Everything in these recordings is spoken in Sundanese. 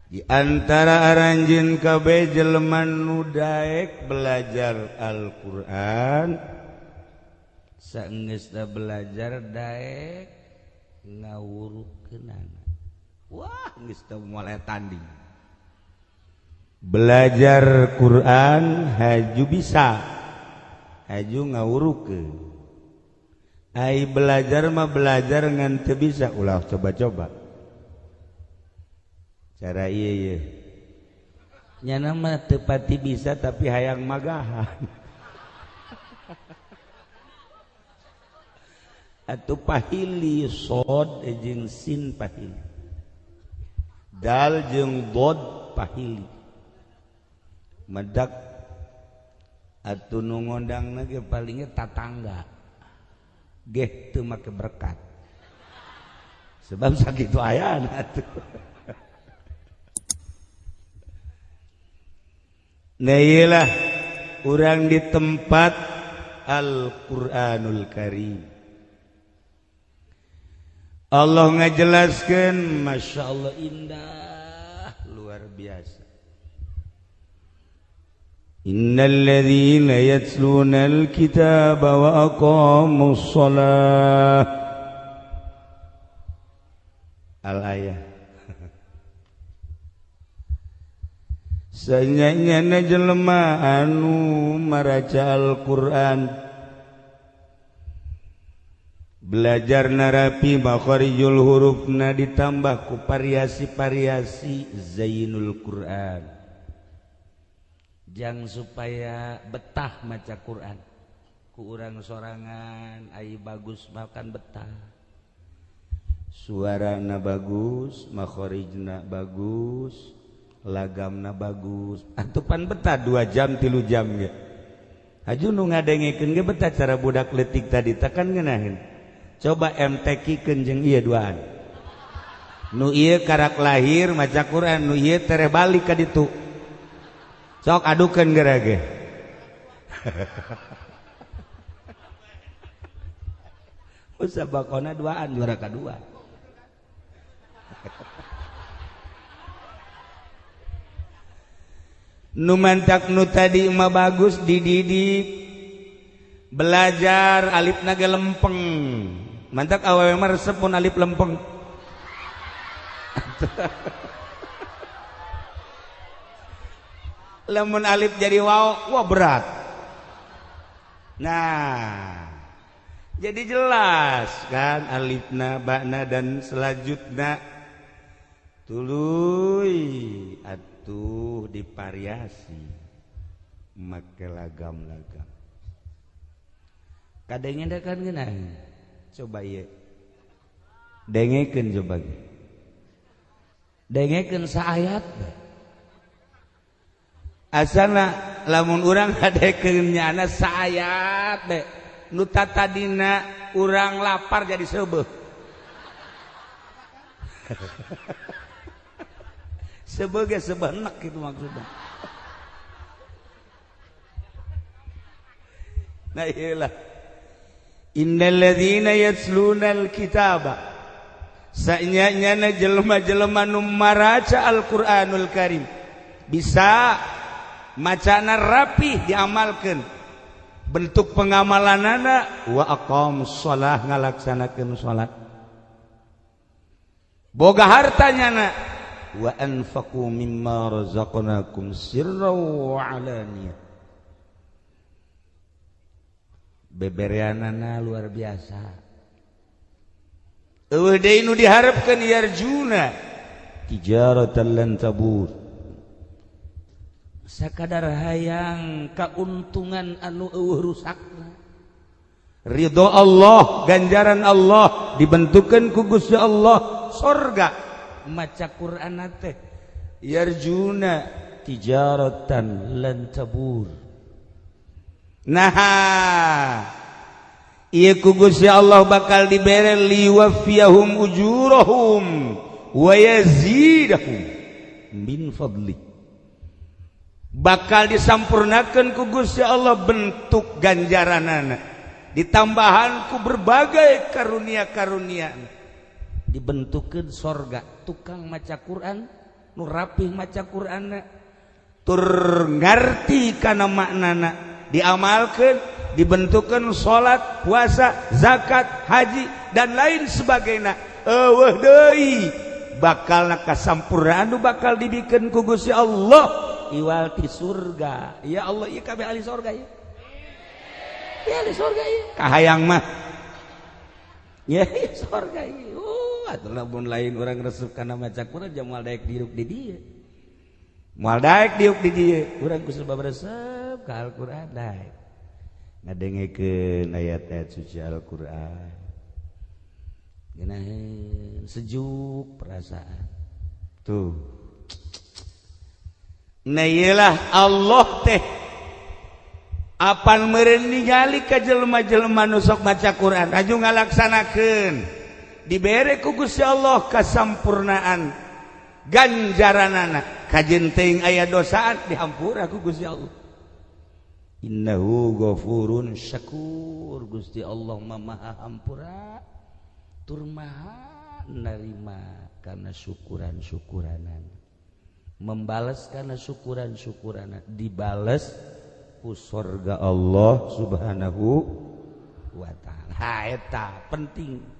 Di antara aranjeun kabeh jelema nu daek belajar Al-Qur'an, saenggeusna belajar daek ngawurukeunana. Wah, geus teu mulai tanding. Belajar Quran haju bisa, haju ngawurukeun. Ai belajar mah belajar ngan teu bisa, ulah coba-coba. Cara ieu ye. Nyana mah teu pati bisa tapi hayang magahan. Atuh pahili sod jeung sin pahili. Dal jeung dod pahili. Medak atuh nu ngondangna ge palingnya tatangga. Geh teu make berkat. Sebab sakitu ayana atuh. Nah iyalah urang di tempat Al-Qur'anul Karim. Allah ngajelaskeun, Masya Allah indah luar biasa. Innalladzina yatlunal kitaba wa aqamus shalah. Al-ayah. Sanyanya jelema anu maraca Al-Qur'an, belajar narapi makharijul hurufna ditambah ku variasi-variasi zainul Qur'an. Jang supaya betah maca Qur'an. Ku urang sorangan ai bagus makan betah. Suarana bagus, makharijna bagus, lagamna bagus. Atupan betah 2 jam 3 jam ge. Haju nu ngadengekeun ge betah cara budak leutik tadi takan ngeunaheun. Coba MTQ-keun jeung ieu duaan. Nu ieu karak lahir maca Quran, nu ieu tereh balik ka ditu. Sok adukeun geura ge. Musabaqona duaan juara kadua. Nu mantak nu tadi mah bagus dididik belajar alifna ge lempeng. Mantak awewe mah resep mun alif lempeng. Lamun alif jadi waw, wah berat. Nah, jadi jelas kan alifna, ba'na dan selanjutnya. Tuluy atuh divariasi make lagam-lagam. Kadangnya kan ngeunah. Coba ieu. Dengekeun coba ge. Dengekeun saayat. Asana lamun urang ngadekeun nyana saayat be. Nu tatadina urang lapar jadi seubeuh. Seubeuh ge sebenek kitu maksudna. Nah iyalah. Innalladzina yatlunal kitaba. Sanyana jelema-jelema nu maraca Al-Qur'anul Karim. Bisa macana rapih diamalkeun. Bentuk pengamalanana wa aqamus shalah ngalaksanakeun salat. Boga hartanyana wa anfaqu mimma razaqnakum sirran wa alaniyah. Bebereanana luar biasa. Eueuh deui nu diharapkeun yarjuna tijaratan lan tabur. Sakadar hayang kauntungan anu eueuh rusakna. Ridho Allah, ganjaran Allah dibentukeun ku Gusti Allah sorga. Maca Qur'an teh yarjuna tijaratan lan tabur. Nah, ieu ku Gusti Allah bakal dibere liwafiyahum ujurahum wa yazidahum min fadli. Bakal disampurnakeun ku Gusti Allah bentuk ganjaranana, ditambahan ku berbagai karunia-karunia, dibentukkeun sorga. Tukang maca Quran nu rapih maca Qur'anna tur ngarti kana maknana diamalkeun dibentukkeun salat puasa zakat haji dan lain sebagainya eueuh deui bakalna kasampurnaan nu bakal dibikeun ku Gusti Allah iwal ti surga. Ya Allah ieu kabeh ahli surga ieu. Ya ahli surga ieu kahayang mah ya surga ieu. Atuh lamun lain urang resep kana maca Quran jam moal daek diuk di dieu. Moal daek diuk di dieu. Urang ku sebab resep ka Al-Qur'an daek. Ngadengekeun ayat-ayat suci Al-Qur'an. Geunaheun sejuk perasaan. Tuh. Nah ieulah Allah teh apan meureun ningali ka jelema-jelema nu sok maca Quran aju ngalaksanakeun. Dibere ku Gusti Allah kasampurnaan ganjaranana kajen teuing aya dosaan dihampura ku Gusti Allah. Innahu ghafurun syakur. Gusti Allah mah maha hampura tur maha narima kana syukuran-syukuranan, membales kana syukuran-syukuranan, dibales ku sorga Allah Subhanahu wa ta'ala. Ha eta penting.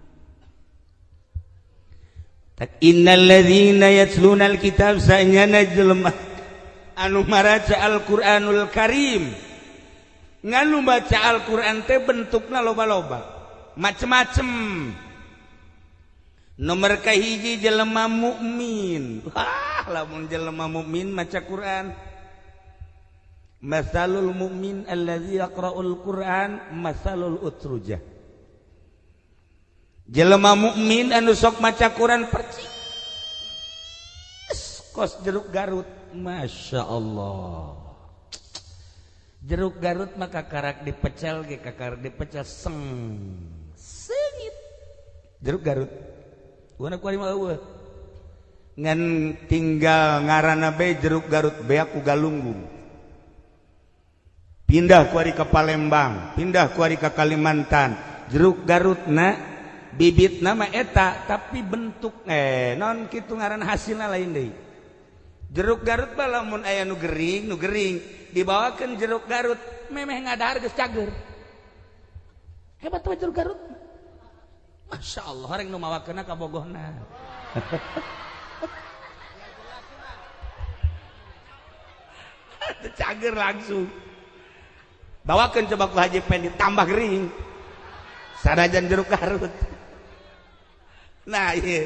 Innal ladzina yatluna alkitab sanyana jelema anu maraca Al-Qur'anul Karim. Nganu baca Al-Qur'an teh bentukna loba-loba, macem-macem. Nomor kahiji jelema mukmin. Wah, lamun jelema mukmin maca Qur'an. Masalul mukmin allazi yaqra'ul Qur'an masalul utrujah. Jelema mukmin anu sok maca Quran percis kos jeruk Garut. Masya Allah. Jeruk Garut maka karak dipecel ge kakarak dipecel seng seungit. Jeruk Garut. Wana kuari mah eueuh. Ngan tinggal ngaranna bae jeruk Garut beak ku galunggung. Pindah kuari ke Palembang, pindah kuari ke Kalimantan. Jeruk Garutna bibit nama eta tapi bentuk non kitu ngaran hasilna lain deui. Jeruk Garut mah lamun aya nu gering dibawakeun jeruk Garut memeh ngadahar geus cager. Hebat mah jeruk Garut. Masya Allah horeng nu mawakeunna ka bogohna. Cager langsung. Bawakeun coba ku Haji Pendi tambah gering. Sanajan jeruk Garut. Nah, iya.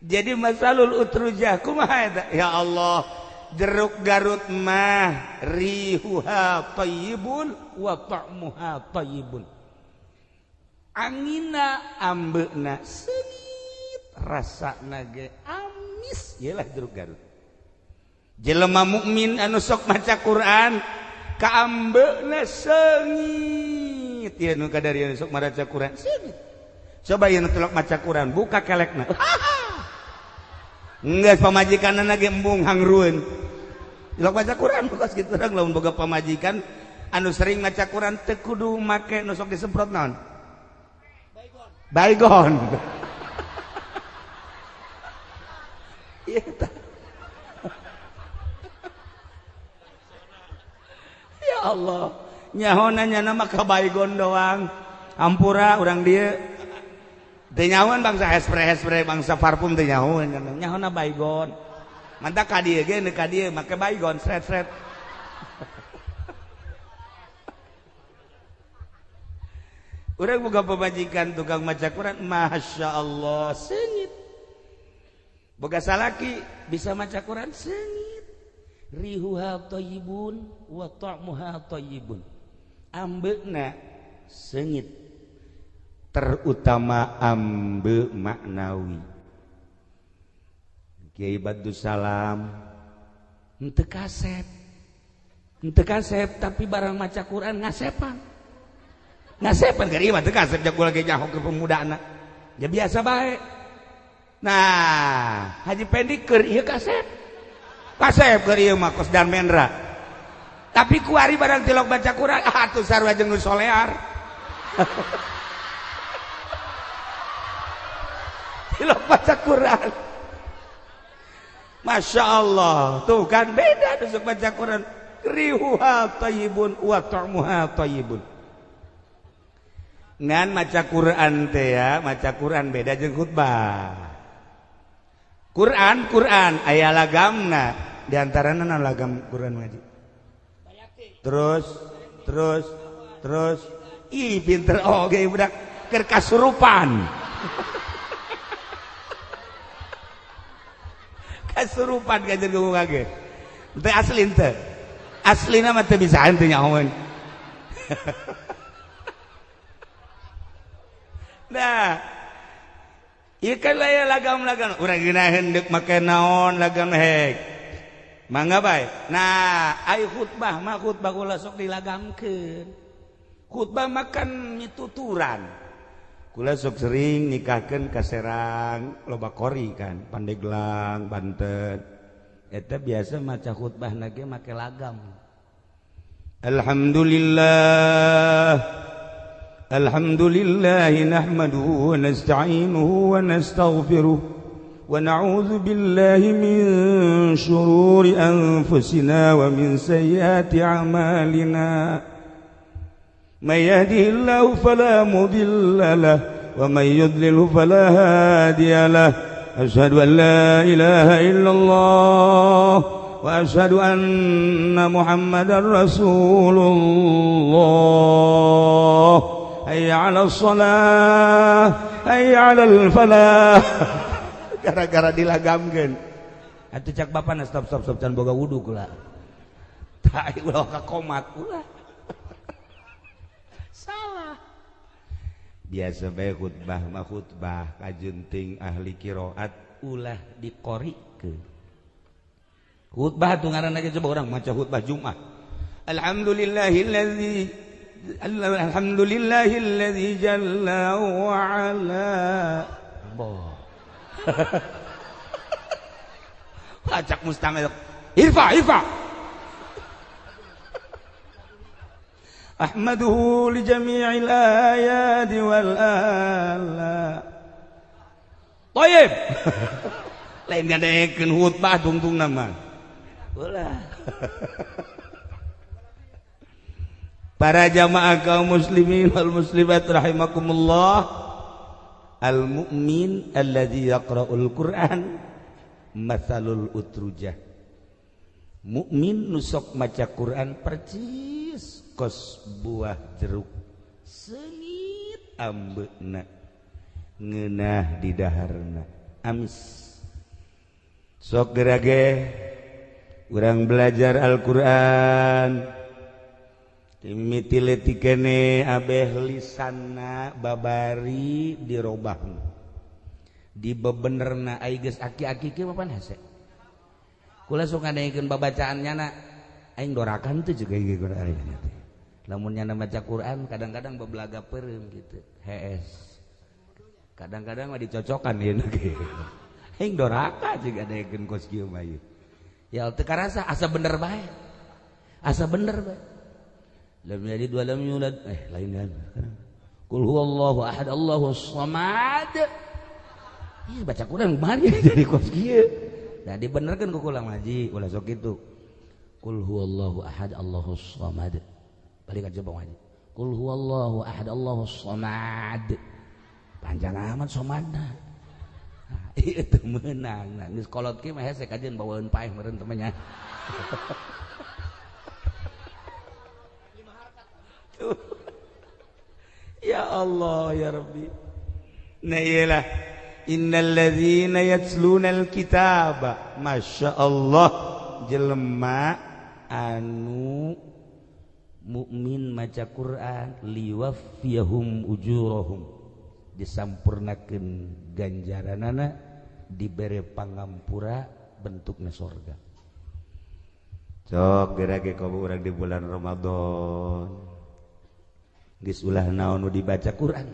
Jadi masalul utrujah kumaha eta? Ya Allah, jeruk Garut mah rihuha thayyibun wa ta'muha thayyibun. Angina ambeuna seungit, rasana ge amis. Iyalah jeruk Garut. Jelema mukmin anu sok maca Quran kaambeuna seungit. Ieu nu kadarieu sok maca Quran seungit. Coba ieu nu tulok maca Quran buka kelekna. Enggeus pamajikanna ge embung hangrueun. Tilok maca Quran kos kitu urang lamun boga pamajikan anu sering maca Quran teu kudu make nu sok disemprot naon? Baygon. Ieu tah. Ya Allah, nyahona nyana mah ka baygon doang. Hampura urang dieu. Teu nyahoan bangsa hespre-hespre bangsa parfum teu nyahoan, nyahona baygon. Mantap ka dieu ge ka dieu make baygon sret-sret. Urang boga pamajikan tukang maca Quran, Masya Allah seungit. Boga salaki bisa maca Quran seungit. Rihuha thayyibun wa ta'muha thayyibun. Ambeuna seungit. Terutama ambe maknawi. Kiai Badus Salam henteu kasep. Henteu kasep tapi barang maca Quran ngasepan. Ngasepan keur ieu mah teu kasep jak lagi nyaho ke pemudana. Ya biasa bae. Nah, Haji Pendi keur ieu kasep. Kasep keur ieu mah kos dan mendra. Tapi kuari barang tilok baca Quran atuh sarua jeung nu solear. Tilok baca Quran. Masya Allah, tuh kan beda besok baca Quran. Rihuha thayyibun wa ta'muha thayyibun. Ngan maca Quran teh ya, maca Quran beda jeung khutbah. Quran Quran aya lagamna, di antarana naon lagam Quran ngaji. Terus terus terus ih pinter oge budak keur kasurupan. Kasurupan kajen ngomong kage. Teu asli teu. Aslina mah teu bisa teu nyahoeun. Nah, ieu kan aya lagam-lagam urang geunaheun deuk make naon lagam hek. Mangga bae. Nah, ai khutbah mah khutbah kula sok dilagamkeun. Khutbah makan mituturan. Kula sok sering nikahkeun ka Serang, loba kori kan, Pandeglang, Banten. Eta biasa maca khutbahna ge make lagam. Alhamdulillah. Alhamdulillah nahmaduhu wa nasta'inuhu wa nastaghfiruh wa na'udzu billahi min syururi anfusina wa min sayyiati a'malina. May yahdihillahu fala mudilla lahu wa may yudlilhu fala hadiya lahu. Asyhadu an la ilaha illallah wa asyhadu anna Muhammadar Rasulullah. Hayya 'alas shalah, hayya 'alal falah. Gara-gara dilagamkeun. Atuh cak bapana stop stop stop can boga wudu kula. Tah ulah ka komat ulah. Salah. Biasa bae khutbah mah khutbah kajunting ahli qiraat ulah dikorikeun. Khutbah tuh ngaranna ge coba urang maca khutbah Jumat. Alhamdulillahillazi alhamdulillahilladzi jalla wa ala. Boh. Acak mustamil. Irfa irfa. Ahmaduhu li jami'il ayati wal ala. Thayyib. Lain ngadekeun khutbah tungtungna mah. Ulah. Para jamaah kaum muslimin wal muslimat rahimakumullah. Al mu'min alladzi yaqra'ul Qur'an matsalul utrujah. Mukmin nusok maca Quran percis kos buah jeruk sengit ambeuna ngeunah di daharna amis. Sok gerage urang belajar Al-Qur'an timiti leutik kene abeh lisanna babari dirobahna dibebenerna ai geus aki-aki kieu papan hese. Kula sok ngadengekeun babacaan nyana aing dorakan teu juga ieu Quran teh. Lamun nyana maca Quran kadang-kadang bebelaga peureum gitu. Hees. Kadang-kadang mah dicocokan ieu ge. Aing doraka juga dengekeun kos kieu mah ieu. Ya teu karasa asa bener bae. Asa bener bae. Lam yalid wa lam yulad. Lain kan. Qul huwallahu ahad Allahus samad. Ih baca Quran kumaha jadi kos kieu. Nah dibenerkeun ku kula ngaji ulah sok kitu. Qul huwallahu ahad Allahus samad. Balik aja bang haji. Qul huwallahu ahad Allahus samad. Panjang amat somadna. Nah, ieu teu meunang. Nah, geus kolot kieu mah hese kajeun bawaeun paeh meureun temannya. Ya Allah ya Rabbi. Nah iyalah innal ladzina yatlunal kitaba. Masya Allah jelema anu mukmin maca Quran liwaffiyahum ujurahum disampurnakeun ganjaranana dibere pangampura bentukna sorga. Sok gerage komo urang di bulan Ramadan geus ulah naon nu dibaca Quran.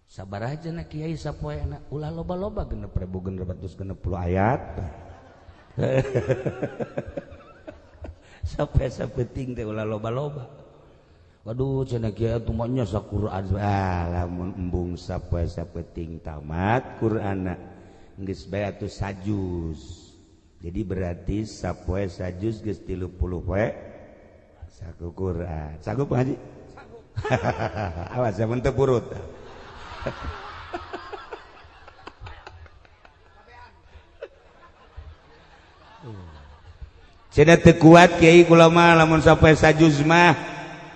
Sabar aja na kiai sapoeana ulah loba-loba 6.660 ayat. Sampai sapeting teh ulah loba-loba. Waduh cenah kiai atuh mah nya saquran. Ah lamun embung sapoe sapeting tamat Qur'anna Geus bae atuh sajuz. Jadi berarti sapoe sajuz geus 30 poe saku Quran. Sanggup ngaji? Sanggup. Awas ya teu purut. Cenah teu kuat kiai kula mah lamun sapoe sajuz mah.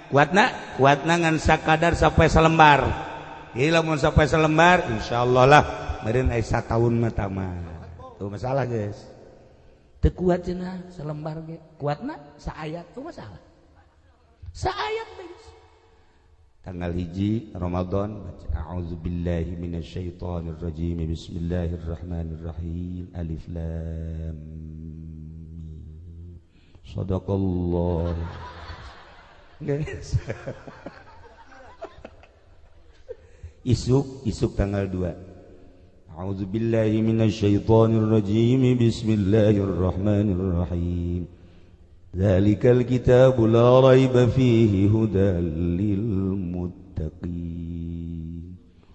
Kuatna? Kuatna ngan sakadar sapoe salembar. Jadi lamun sapoe salembar insyaallah lah meureun aya sataun mah tamat. Tuh masalah guys. Teu kuat cenah salembar ge. Kuatna saayat tuh masalah. Saayat guys. Tanggal 1 Ramadan baca a'udzubillahi minasyaitonir rajim bismillahirrahmanirrahim alif lam mim sadaqallah. Guys. Isuk isuk tanggal 2 a'udzubillahi minasyaitonir rajim bismillahirrahmanirrahim dzalikal kitabu la raiba fihi hudal lil muttaqin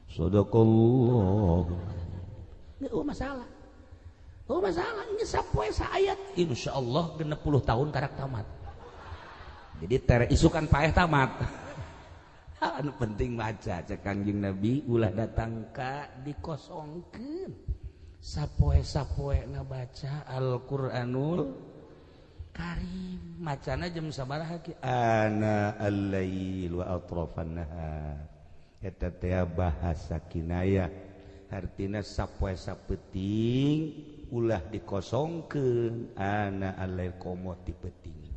sadaqallah. Oh masalah. Oh masalah ini sapoe saayat insyaallah 60 tahun karak tamat. Jadi ter isukan paeh tamat. Anu penting maca cek Kangjeng Nabi ulah datang ka dikosongkeun. Sapoe-sapoe ngabaca Al-Qur'anul Karim. Macana jam sabaraha ki? Ana al-lail wa atrafan nahar. Eta teh bahasa kinayah. Artina sapoe sapeting ulah dikosongkeun ana al-lail komo ti peuting.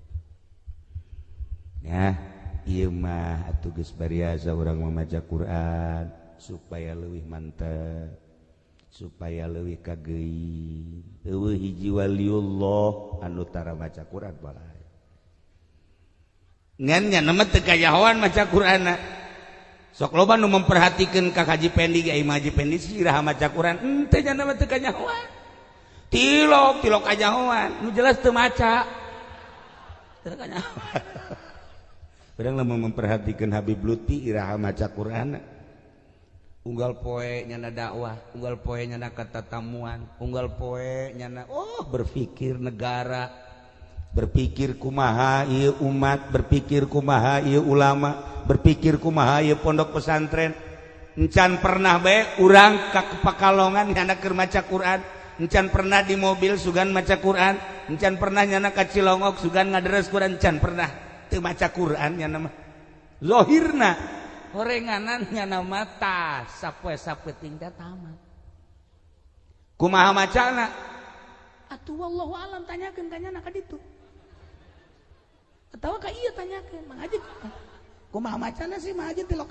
Nah, ieu mah atuh geus bariasa urang mamaca Quran supaya leuwih mantep, supaya leuwih kageuing. Eueuh hiji waliullah anu tara maca Quran balai. Ngan nya mah teu kayahoan maca Quranna. Sok loba nu memperhatikeun ka Haji Pendi ge ai Haji Pendi sirah maca Quran, henteu nya mah teu kanyahoan. Tilok tilok kanyahoan, nu jelas teu maca. Teu kanyahoan. Padahal lamun memperhatikan Habib Lutfi iraha maca Quran. Unggal poe nyana dakwah, unggal poe nyana katatamuan, unggal poe nyana oh berpikir negara, berpikir kumaha ieu umat, berpikir kumaha ieu ulama, berpikir kumaha ieu pondok pesantren. Encan pernah bae urang ka Pekalongan nyana keur maca Quran, encan pernah di mobil sugan maca Quran, encan pernah nyana ka Cilongok sugan ngaderes Quran, encan pernah teu maca Quran nya nama zahirna horenganan nya nama tas sapoe sapeting teh tamat. Kumaha macana atuh wallahu alam tanyakeun ka nyana ka ditu atawa ka ieu tanyakeun Mang Haji kumaha macana sih Mang Haji tilok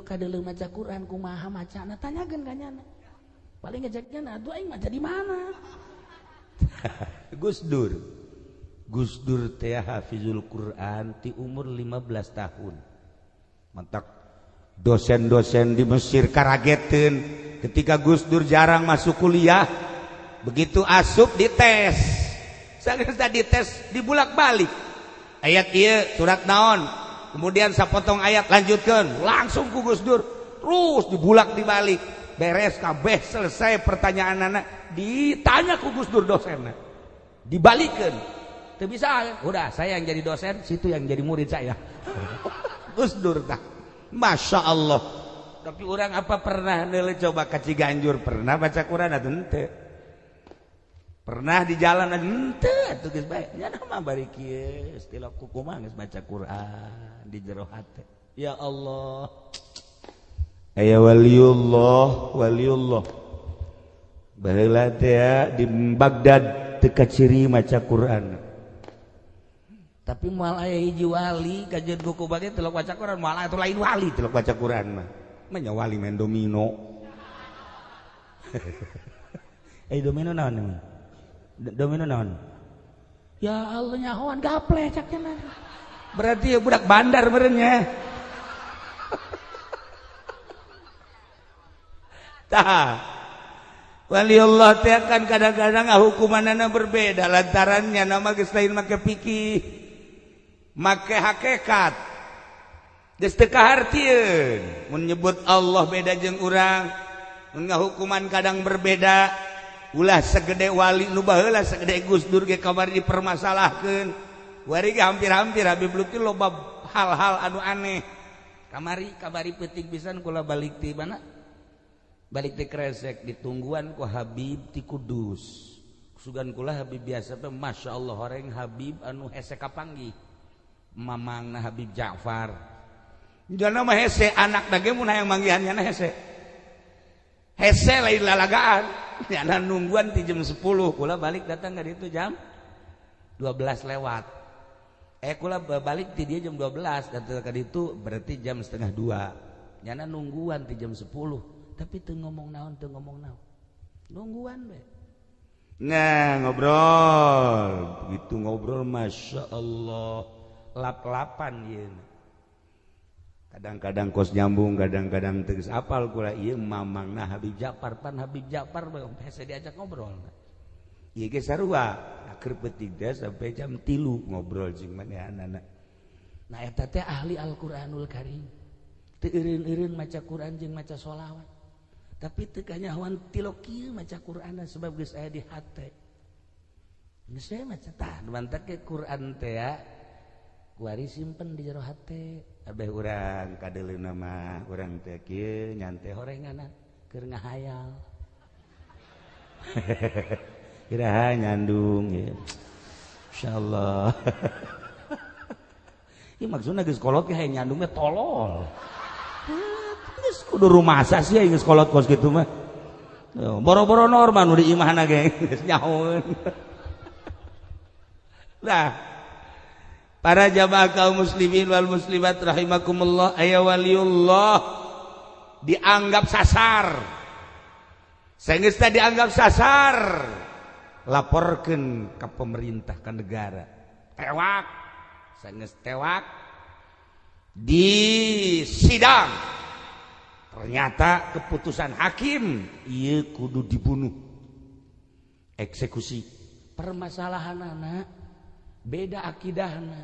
kadeuleu maca Quran kumaha macana tanyakeun ka nyana paling ngejek nyana atuh aing maca di mana. Gus Dur Gus Dur teh hafizul Quran ti umur 15 tahun. Mantak dosen-dosen di Mesir karageteun ketika Gus Dur jarang masuk kuliah, begitu asup dites. Sageus dites dibulak-balik. Ayat ieu surat naon? Kemudian sapotong ayat lanjutkeun, langsung ku Gus Dur terus dibulak dibalik. Beres kabeh selesai pertanyaanana ditanya ku Gus Dur dosenna. Dibalikeun. Teu bisa, udah saya yang jadi dosen, situ yang jadi murid saya. Gus Dur tah. Masya Allah. Tapi orang apa pernah nilai coba ka Ciganjur pernah baca Quran atuh henteu. Pernah di jalan henteu atuh geus bae. Nya mah bari kieu istilah kumaha geus baca Quran di jero hate. Ya Allah. Aya waliullah, waliullah. Baheula teh di Baghdad teu kaciri maca Quran. Tapi moal aya hiji wali kajian buku bage tilok baca Quran moal aya lain wali tilok baca Quran mah. Mah nya wali main domino. Eh domino naon? Domino naon? Ya Allah nyahoan gaple cak cenah. Berarti ya budak bandar meureun nya. Tah. Waliullah teh kan kadang-kadang hukumanana berbeda lantarannya nama geus lain make pikir. Make hakikat geus teu kahartieun mun nyebut Allah beda jeung urang Ngahukuman kadang berbeda. Ulah segede wali nu baheula segede Gus Dur ge kamari dipermasalahkeun. Wari ge hampir-hampir Habib Lutfi loba hal-hal anu aneh. Kamari kabari peuting pisan kula balik ti mana? Balik ti Kresek ditungguan ku Habib ti Kudus. Sugan kula Habib biasa teh Masya Allah horeng Habib anu hese kapanggih. Mamangna Habib Ja'far. Jana mah hese anak dage mun hayang manggihan nyana hese. Hese lain lalagaan. Nyana nungguan ti jam 10 kula balik datang ka ditu jam 12 lewat. Kula balik ti dia jam 12 datang ka ditu berarti jam 1:30. Nyana nungguan ti jam 10 tapi teu ngomong naon teu ngomong naon. Nungguan we. Nah, ngobrol. Begitu ngobrol Masya Allah lap-lapan ieu. Kadang-kadang kos nyambung, kadang-kadang tegas apal kula ieu mamangna Habib Ja'far pan Habib Ja'far hese diajak ngobrol. Ieu ge sarua akhir peuting teh sampai jam 3 ngobrol jeung manehanana. Nah eta teh ahli Al-Qur'anul Karim. Teu eureun-eureun maca Quran jeung maca sholawat. Tapi teu kanyahoan tilok kieu maca Qur'anna sebab geus aya di hate. Geus we maca tah mantak ke Quran teh ya. Kuari simpen di jero hate. Abeh urang kadeuleuna mah urang teh kieu nyante horenganan keur ngahayal. Iraha nyandung ya. Insyaallah. Ieu maksudna geus kolot ge hayang nyandung mah tolol. Geus kudu rumasa sih geus kolot kos kitu mah. Boro-boro normal nu di imahna ge geus nyahoeun. Nah, para jamaah kaum muslimin wal muslimat rahimakumullah, aya waliullah dianggap sasar. Saenggeus dianggap sasar, laporkeun ka pemerintah ka negara. Tewak, saenggeus tewak di sidang. Ternyata keputusan hakim ieu kudu dibunuh. Eksekusi. Permasalahanana beda akidahna.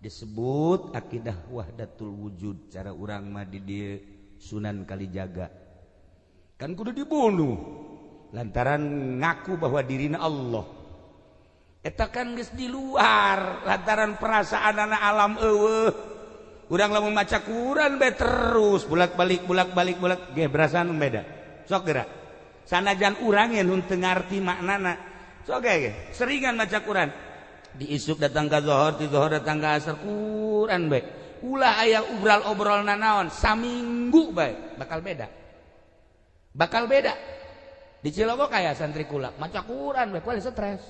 Disebut akidah wahdatul wujud cara urang mah di dieu Sunan Kalijaga. Kan kudu dibunuh lantaran ngaku bahwa dirina Allah. Eta kan geus di luar lantaran perasaanana alam eueuh. Urang lamun maca Quran bae terus bolak-balik bolak-balik bolak ge perasaan beda. Sok geura. Sanajan urang ge nu teu ngarti maknana. Sok ge seringan maca Quran. Diisuk datang ka zuhur, di zuhur datang ka asar Quran bae. Ulah aya obral-obrol nanaon saminggu bae bakal beda. Bakal beda. Di Cilogo kaya santri kula maca Quran bae kuali stres.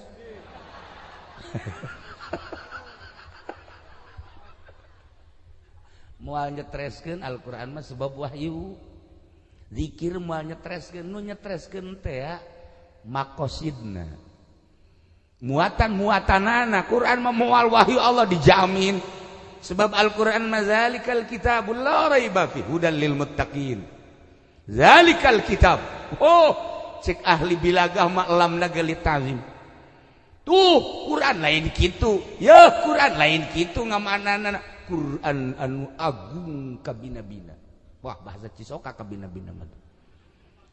Moal nyetreskeun Al-Qur'an mah sebab wahyu. Zikir moal nyetreskeun, nu nyetreskeun teh makosidna. Muatan-muatanana Quran mah moal wahyu Allah dijamin. Sebab Al-Qur'an mah zalikal kitabul la raiba fi hudal lil muttaqin. Zalikal kitab. Oh, cek ahli bilagah mah lamna ge litazim. Tuh Quran lain kitu. Ya Quran lain kitu ngamanana. Quran anu agung kabina-bina. Wah, bahasa Cisoka kabina-bina mah.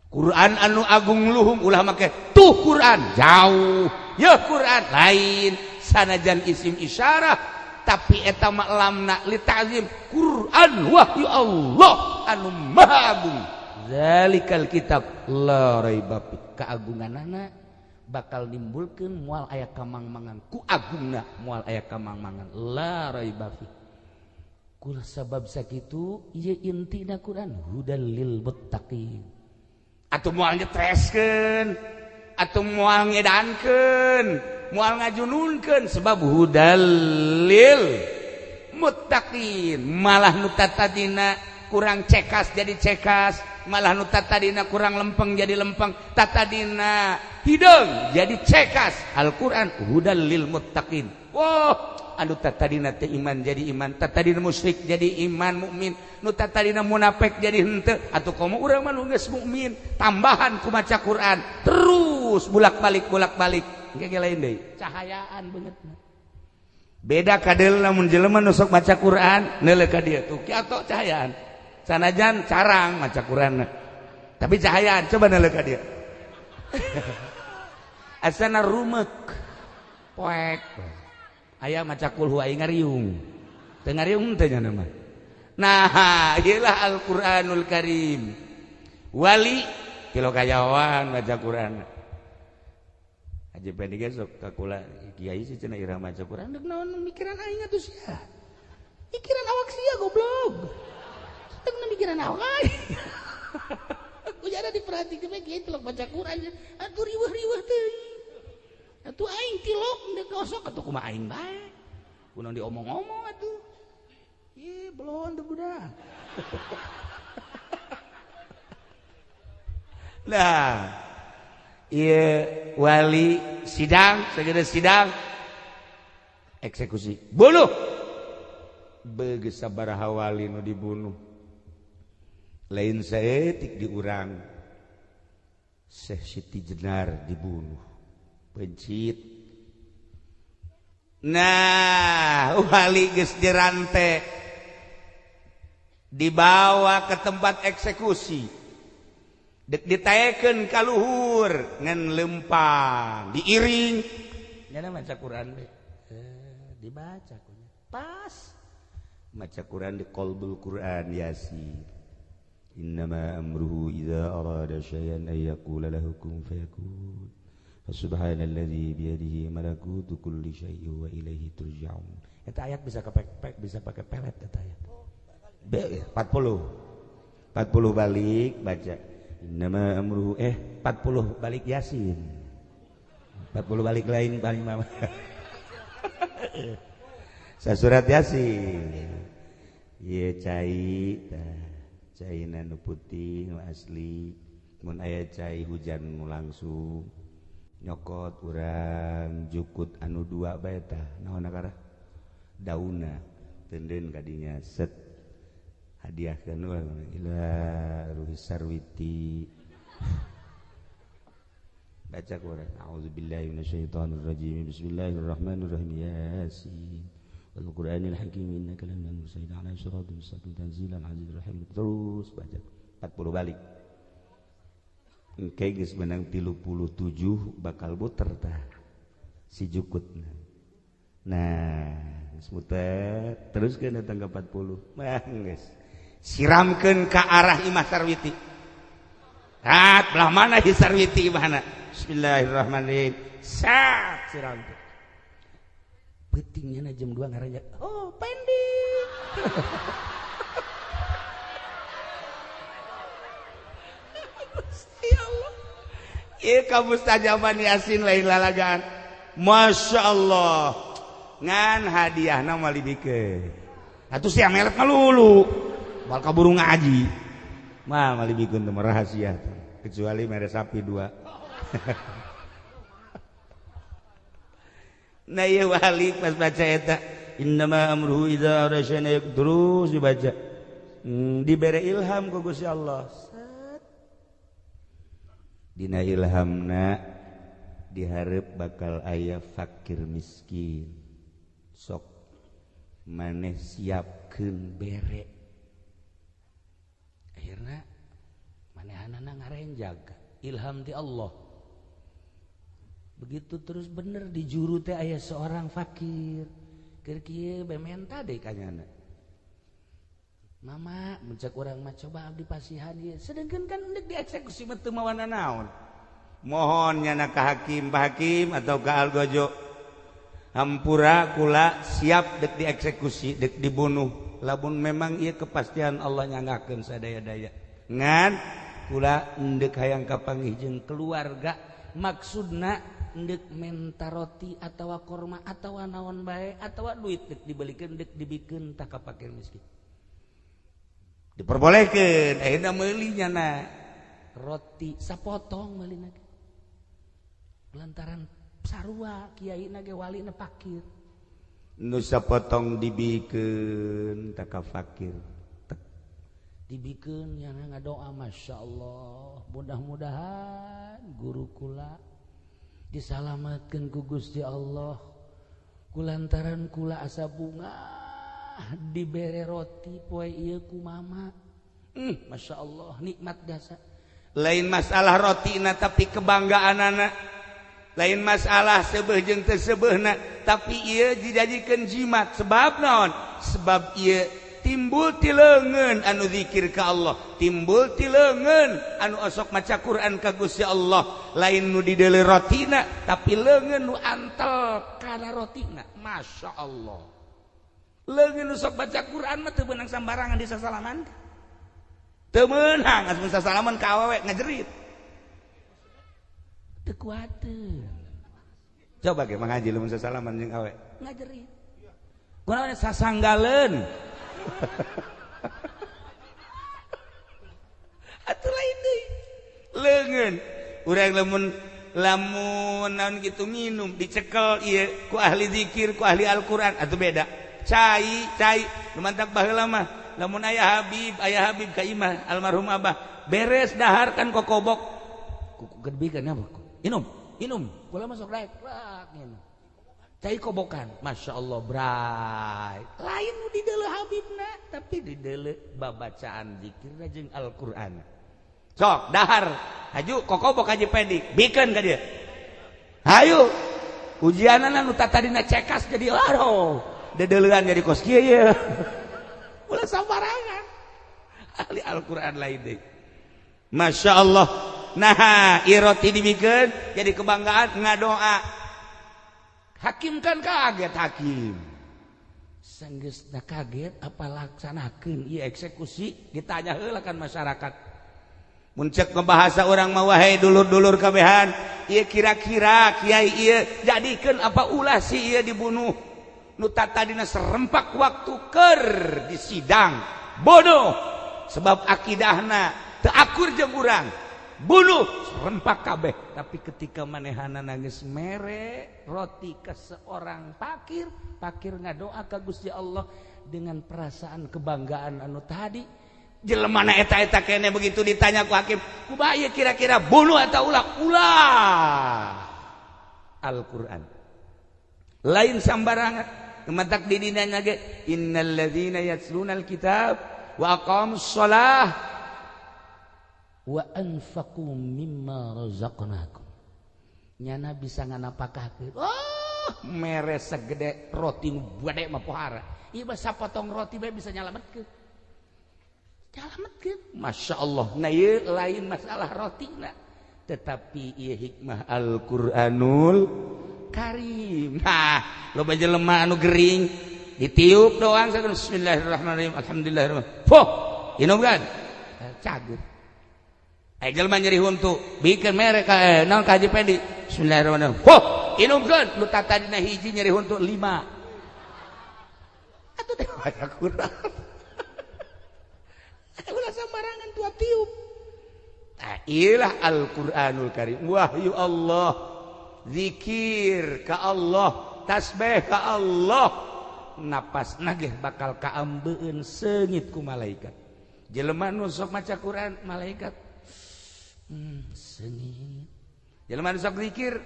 Quran anu agung luhung ulah make tuh Quran jauh. Ya Quran lain sanajan isim isyarah tapi eta mah lamna li ta'zim Quran wahyu Allah anu maha agung. Zalikal kitab la raiba fi. Keagunganana bakal nimbulkeun moal aya kamangmangan ku agungna moal aya kamangmangan la raiba fi. Kul sabab sakitu ieu intina Quran hudal lil muttaqin. Atuh moal nyetreskeun, atuh moal ngedankeun, moal ngajununkeun sebab hudal lil muttaqin. Malah nu tadina kurang cekas jadi cekas, malah nu tadina kurang lempeng jadi lempeng, tatadina hideung jadi cekas. Al-Qur'an hudal lil muttaqin. Wah, anu tatadina teh iman jadi iman, tatadina musyrik jadi iman mukmin, nu tatadina munafik jadi henteu. Atuh komo urang mah nu geus mukmin, tambahan ku maca Quran terus bolak-balik bolak-balik. Engke ge lain deui, cahayaan beungeutna. Beda kadeul lamun jelema nu sok maca Quran neuleuh ka dieu tuh kieu atoh cahayaan. Sanajan carang maca Quranna. Tapi cahayaan coba naleuh ka dia. Asana rumek. Poek. Aya maca kulhu aing ngariung. Teu ngariung teh nya mah. Nah, ieu lah Al-Qur'anul Karim. Wali kilo kayawan maca Quran. Haji Pendi ge sok ka kula kiai sih cenah irah maca Quran deuk naon mikiran aing atuh sia. Mikiran awak sia goblok. Deuk mikiran awak aing. Ujana diperhatikeun we kiai tilok baca Quran atuh riweuh-riweuh teuing. Atuh aing tilok deuk gosok atuh kumaha aing bae. Kunaon diomong-omong atuh. Ih, belon teu budak. Nah, ieu wali sidang, segera sidang eksekusi. Bunuh. Begeus sabaraha wali nu dibunuh. Lain saeutik di urang. Syekh Siti Jenar dibunuh. Pencit. Nah, wali geus dirante dibawa ke tempat eksekusi. Dek ditaekeun ka luhur ngan lempang diiring nyana maca Quran we dibaca kunya pas maca Quran di qalbul Quran Yasin innama amruhu idza arada syai'an ay yaqula lahu kun fayakun fasubhanalladzi biyadihi malakutu kulli syai'in wa ilaihi turja'un. Eta ayat bisa kepek bisa pakai pelet eta ayat 40 balik baca innama amruhu 40 balik Yasin 40 balik lain paling mama. Sasurat Yasin ieu cai tah caina nu putih nu asli mun aya cai hujan nu langsung nyokot urang jukut anu dua bae tah naon akara dauna teunden kadinya set hadiahkeun urang ila ruhi sarwiti baca Quran a'udzubillahi minasyaitonir rajim bismillahirrahmanirrahim yasin wal qur'anil hakim innaka laminal mursalin ala siratal mustaqim tanzilal azizir rahim terus baca 40 balik engke geus menang 37 bakal muter tah si jukutna. Nah geus muter teruskeun datang ke 40 mah geus siramkeun ka arah Imah Sarwiti. Rat belah mana hi Sarwiti imahna? Bismillahirrahmanirrahim. Sat siramkeun. Peutingnya jam 2 ngaranjak. Oh, pending. Ya Allah. Ieu ka mustajaban Yasin lain lalagaan. Masya Allah. Ngan hadiahna moal dibikeun. Atuh sia melet ngalulu. Bal kaburu ngaji mah malibikeun teh rahasia kecuali mere sapi dua. Nah ieu wali pas baca eta innama amruhu idza arada syai'an terus dibaca dibere ilham ku Gusti Allah. Set. Dina ilhamna dihareup bakal aya fakir miskin sok maneh siapkeun bere. Akhirna manehanana ngarenjag ilham ti Allah. Begitu terus bener di juru teh aya seorang fakir. Keur kieu bae menta deui ka nyana. Mama mencak urang mah coba abdi pasihan ieu. Sedengkeun kan endek dieksekusi mah teu mawana naon. Mohon nyana ka hakim, Pak Hakim atau ka Algojo. Hampura kula siap dek dieksekusi, dek dibunuh. Lamun memang ieu kepastian Allah nyanggakeun sadaya-daya. Ngan kula endek hayang kapanggih jeung keluarga maksudna endek menta roti atawa korma atawa naon bae atawa duit dek dibelikeun dek dibikeun tah ka fakir miskin. Diperbolehkeun ayeuna meuli nyana roti sapotong meulina. Lantaran sarua kiaina ge walina fakir. Nu sapotong dibikeun tah ka fakir. Dibikeun nyana ngadoa Masya Allah mudah-mudahan guru kula disalamatkeun ku Gusti Allah kulantaran kula asa bunga dibere roti poe ieu ku mama. Masya Allah nikmat dasa. Lain masalah rotina tapi kebanggaanana, lain masalah seubeuh jeung teu seubeuhna, tapi ieu dijadikeun jimat. Sebab naon? Sebab ieu timbul ti leungeun anu zikir ka Allah, timbul ti leungeun anu osok maca Quran ka Gusti Allah. Lain nu dideuleu rotina tapi leungeun nu antel kana rotina. Masya Allah, leungeun nu sok baca Quran mah teu beunang sambarangan di sasalaman. Teu meunang asup sasalaman ka awewe ngajerit. Teu kuateun. Coba ge mangaji lamun sasalaman jeung awe ngajerit. Kunaon sasanggaleun. Atuh lain deui. Leungeun urang lamun lamun naon kitu minum dicekel ieu ku ahli zikir ku ahli Al-Qur'an atuh beda. Cai cai nu mantak baheula mah lamun aya Habib ka imah almarhum Abah beres dahar kan kokobok kuku gedebikeun apa inum inum kula masuk daek rak minum cai kobokan. Masya Allah bray, lain nu dideuleu Habibna tapi dideuleu babacaan zikirna jeung Al-Qur'an. Sok dahar haju kokobok haji Pedik bikeun ka dieu. Hayu ujianana nu tadina cekas jadi aduh dedeleuan jadi kos kieu ye. Ulah sambarangan ahli Al-Qur'an lain deui. Masya Allah. Nah iroti dibikeun jadi kebanggaan ngadoa. Hakim kan kaget hakim. Sanggeusna kaget apa laksanakeun ieu eksekusi ditanya heula kan masyarakat. Mun cek bahasa urang mah wahai dulur-dulur kabehan, ieu kira-kira kiai ieu jadikeun apa ulah si ieu dibunuh. Nu tadina serempak waktu keur di sidang bunuh sebab akidahna teu akur jeung urang bunuh serempak kabeh. Tapi ketika manehana nangis mere roti ke seorang pakir, pakir ngadoa ka Gusti Allah dengan perasaan kebanggaan anu tadi. Jelema na eta-eta kene begitu ditanya ku hakim, kumaha ieu kira-kira bunuh atau ulah? Ulah. Al-Qur'an lain sambarangan. Mantak di dinanya ge innal ladzina yatlunal kitab wa aqamus shalah wa anfaqu mimma razaqnakum. Nyana bisa nganapakahkeun. Oh, mere segede roti nu gede mah pohara. Ieu mah sapotong roti bae bisa nyalametkeun. Nyalametkeun. Masya Allah. Nah ieu lain masalah rotina, tetapi ieu hikmah Al-Qur'anul Karim. Nah, loba jelema anu gering ditiup doang bismillahirrahmanirrahim alhamdulillahirrahmanirrahim. Fuh, inum kan? Cager. Aya jelema nyeri huntu, bikeun mere ka naon ka Haji Pendi. Bismillahirrahmanirrahim. Fuh, inumkeun. Nu tatadina hiji nyeri huntu 5. Atuh teh baca Quran. Ulah sambarangan tua tiup. Nah, ilah Al-Qur'anul Karim. Wahyu Allah. Zikir ka Allah, tasbih ka Allah, napas nagih bakal kaambeun seungit ku malaikat. Jelema nu sok maca Quran, malaikat seungit. Jelema nu sok zikir,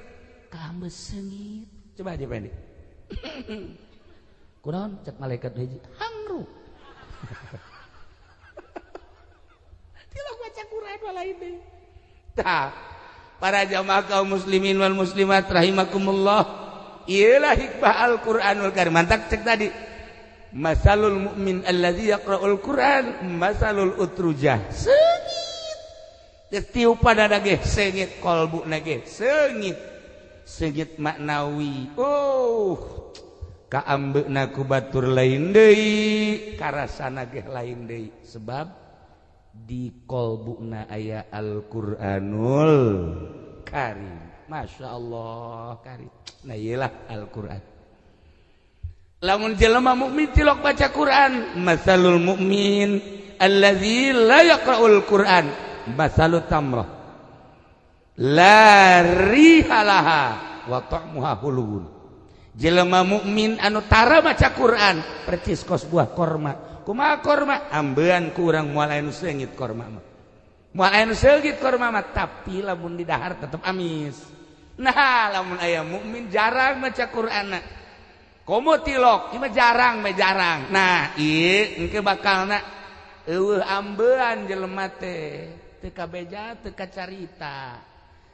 kaambe seungit. Coba aja pendek. Kunaon cek malaikat hiji, hangru. Tilok maca Quran lain deui. Tah, para jamaah kaum muslimin wal muslimat rahimakumullah, ialah hikmah Al-Qur'anul Karim. Mantak cek tadi, masalul mu'min allazi yaqra'ul Qur'an masalul utrujah. Seungit. Tiup pada ge seungit, kolbu ge seungit. Seungit maknawi. Oh, kaambeuna ku batur lain deui, karasana ge lain deui. Sebab di kolbuna aya Al-Qur'anul Karim. Masya Allah Karim. Nah iyalah Al-Qur'an. Lamun jelema mukmin tilok baca Quran, masalul mukmin allazi la yaqra'ul Quran masalut tamrah la riha laha wa ta'muha hulun. Jelema mukmin anu tara maca Quran percis kos buah korma. Kumaha korma? Ambean ku urang moal aya nu seungit korma mah. Moal aya nu seungit korma mah, tapi lamun didahar tetep amis. Nah, lamun aya mukmin jarang maca Qur'anna. Komo tilok, ieu mah jarang mah jarang. Nah, ieu engke bakalna eueuh ambean jelema teh. Teu kabeja, teu kacarita.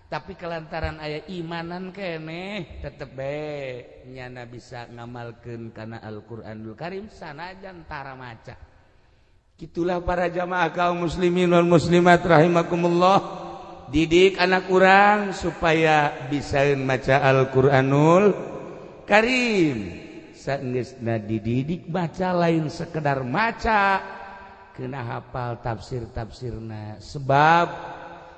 Tapi kelantaran aya imanan keneh tetep bae nyana bisa ngamalkeun kana Al-Qur'anul Karim sanajan tara maca. Gitulah para jamaah kaum muslimin wal muslimat rahimakumullah. Didik anak urang supaya bisa maca Al-Qur'anul Karim. Saenggeusna dididik baca lain sekedar maca, kena hafal tafsir-tafsirna. Sebab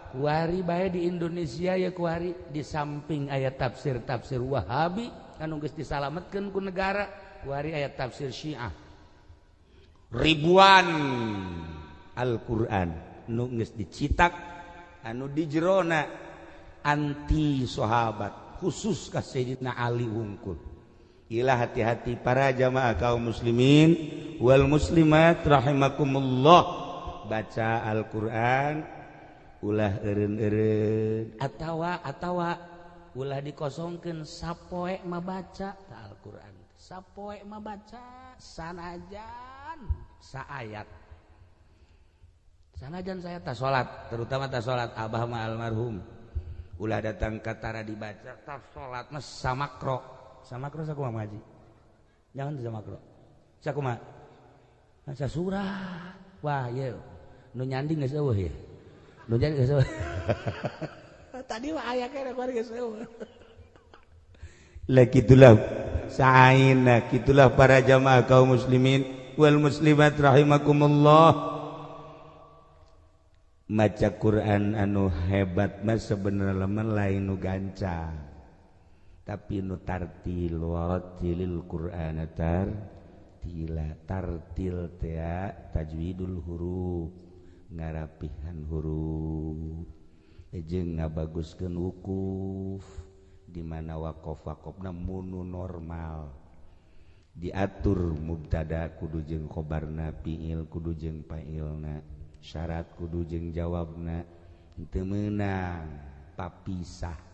kuari bae di Indonesia ya kuari di samping aya tafsir-tafsir Wahabi anu geus disalametkeun ku negara, kuari aya tafsir Syiah. Ribuan Al-Qur'an nu geus dicitak anu di jerona anti sahabat khusus ka Sayyidina Ali wungkul. Ilah hati-hati para jamaah kaum muslimin wal muslimat rahimakumullah. Baca Al-Qur'an ulah eureun-eureun atawa ulah dikosongkeun sapoe mah baca Al-Qur'an. Sapoe mah baca sanajan saayat. Sanajan saya tak salat, terutama tak salat abah mah almarhum. Ulah datang ka tara dibaca tak salat mah samakro. Samakro sakumaha ngaji? Jangan samakro. Sakumaha? Maca surah. Wah, ieu nu nyanding geus eueuh ya. Nu nyanding geus eueuh. Tadi mah aya keneh kuari geus eueuh. Lah kitulah sa'aina, kitulah para jamaah kaum muslimin wal muslimat rahimakumullah. Maca Quran anu hebat mah sebenarnya mah lain nu gancang, tapi nu tartil. Warattilil Qur'ana tartila. Tartil teh tajwidul huruf, ngarapihan huruf jeung ngabaguskeun wukuf di mana waqaf-waqafna munu normal diatur, mubtada kudu jeung khobarna, fiil kudu jeung fa'ilna, syarat kudu jeung jawabna, teu meunang papisah.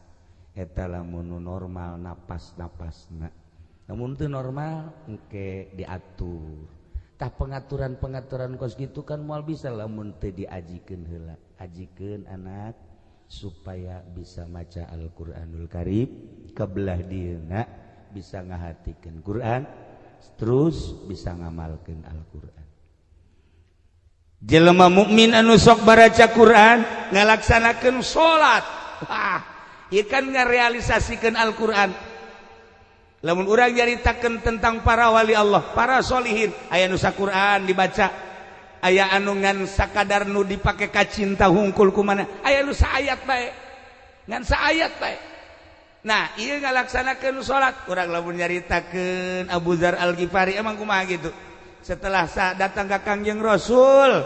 Eta lamun normal napas-napasna, namun teu normal engke diatur. Tah pengaturan-pengaturan kos gitu kan moal bisa lamun teu diajikeun heula. Ajikeun anak supaya bisa maca Al-Qur'anul Karim, kebelah dieuna bisa ngahatikeun Quran, terus bisa ngamalkeun Al-Qur'an. Jelema mukmin anu sok baraca Quran ngalaksanakeun salat, wah, ieu kan ngarealisasikeun Al-Qur'an. Lamun urang nyaritakeun tentang para wali Allah, para solihin, aya nu saquran dibaca, aya anu ngan sakadar nu dipake kacinta hungkul kumana, aya nu saayat bae, ngan saayat bae. Nah, ieu ngalaksanakeun salat. Urang lamun nyaritakeun Abu Dzar Al-Ghifari emang kumaha gitu. Setelah datang ka Kangjeng Rasul,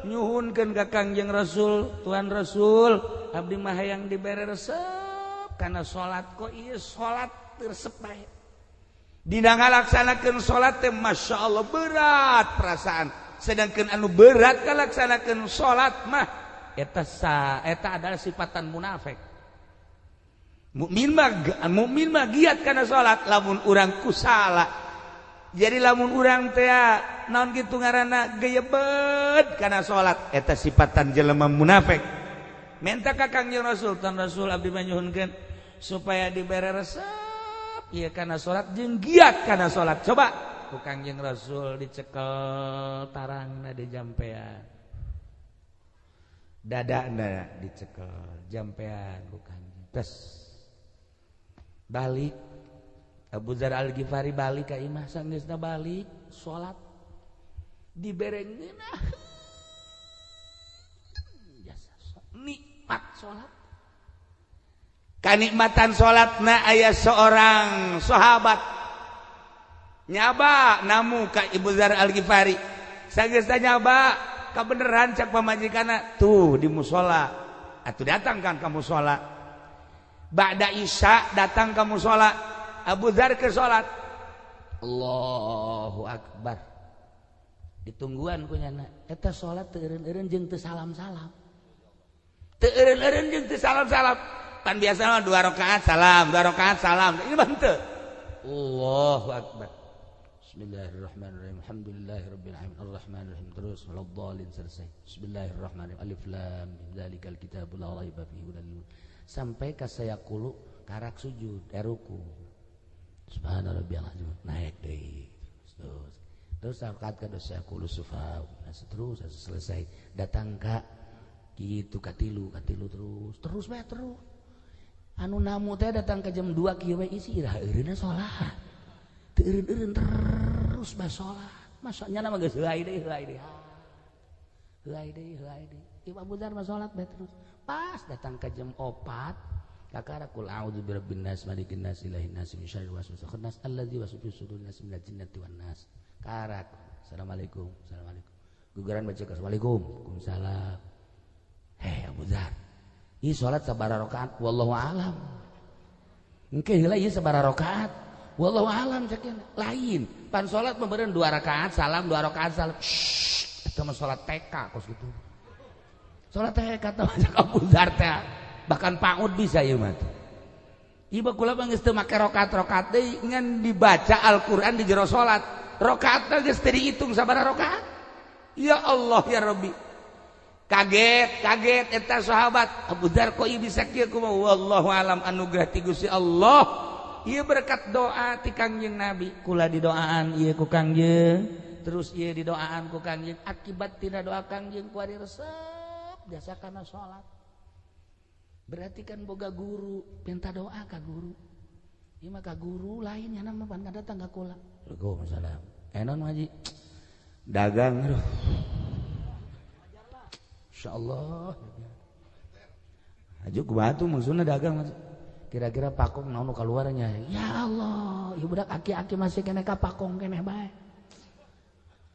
nyuhunkeun ka Kangjeng Rasul, Tuhan Rasul, abdi mah hayang dibere resep kana salat, kok ieu salat teu resep bae. Dina ngalaksanakeun salat teh Masya Allah berat perasaan. Sedangkan anu berat ngalaksanakeun salat mah eta adalah sifatan munafik. Mukmin mah giat kana salat, lamun urang kusala. Jadi lamun urang teh naon kitu ngaranna geyebet kana salat, eta sifatan jelema munafik. Minta ka Kangjeng Rasul, Tuan Rasul abdi mah nyuhunkeun supaya dibere resep ieu kana salat jeung giat kana salat. Coba ku Kangjeng Rasul dicekel tarangna di jampean. Dadana dicekel jampean ku Kangjeng. Tes balik Abu Dzar Al-Ghifari balik ka imah, sanggeusna balik salat dibere ngeunah jasa nikmat salat. Kanikmatan salatna aya seorang sahabat nyaba namu ka Abu Dzar Al-Ghifari. Sanggeusna nyaba kabeneran cak pamajikanna tuh di musala. Atuh datang kan ka musala. Ba'da Isya datang ka musala. Abu Dzar ke salat. Allahu Akbar. Ditungguan ku nyana. Eta salat teu eureun-eureun jeung teu salam-salam. Teu eureun-eureun jeung teu salam-salam. Pan biasa mah 2 rakaat salam, 2 rakaat salam. Ini mah henteu. Allahu Akbar. Bismillahirrahmanirrahim. Alhamdulillahirabbil alamin. Arrahmanirrahim. Terus waladhdallin selesai. Bismillahirrahmanirrahim. Alif lam mim dzalikal kitabul la raiba fihi hudal lil sampai ka sayaqulu karak sujud ruku. Subhana rabbiyal azim. Naik deui. Terus terus rakaat ka sayaqulu sufa. Terus selesai. Datang ka kitu katilu katilu terus. Terus bae terus. Anu namu teh datang ke jam 2 kieu we isi iraha eureunna salat. Teu eureun-eureun terus bae salat. Masanya mah geus heulai deui heulai deui. Heulai deui heulai deui. Ieu Abu Dzar mah salat bae terus. Pas datang ke jam 4 kakara kul a'udzu birabbin nas malikin nas ilahin nas min syarril waswasil khannas allazi yuwaswisu fi sudurin nas minal jinnati wan nas. Karak. Assalamualaikum. Assalamualaikum. Guguran baca assalamualaikum. Waalaikumsalam. Hei Abu Dzar. Ieu salat sabaraha rakaat wallahu alam. Engke heula ieu sabaraha rakaat wallahu alam cek lain. Pan salat meureun 2 rakaat salam 2 rakaat salam. Shh, eta mah salat TK kos kitu. Salat TK teh cek Abu Dzar teh. Bahkan PAUD bisa ieu mah. Ieu kula mah geus teu make rakaat-rakaat deui ngan dibaca Al-Qur'an di jero salat. Rakaatna geus teu dihitung sabaraha rakaat. Ya Allah ya Rabbi. Kaget, kaget eta sahabat. Abu Dzar kok ieu bisa kieu kumaha? Wallahu alam anugerah ti Gusti Allah. Ieu berkat doa ti Kangjeng Nabi. Kula didoaan ieu ku Kangjeng, terus ieu didoaan ku Kangjeng. Akibat tina doa Kangjeng kuari resep jasa kana salat. Berarti kan boga guru, minta doa ka guru. Ieu mah ka guru lain nya mah pan datang ka kula. Waalaikumsalam. Enon haji. Dagang aduh. Insyaallah. Haji ku batu maksudna dagang kira-kira pakong naon nu kaluarnya. Ya Allah, ieu budak aki-aki masih keneh ka pakong keneh bae.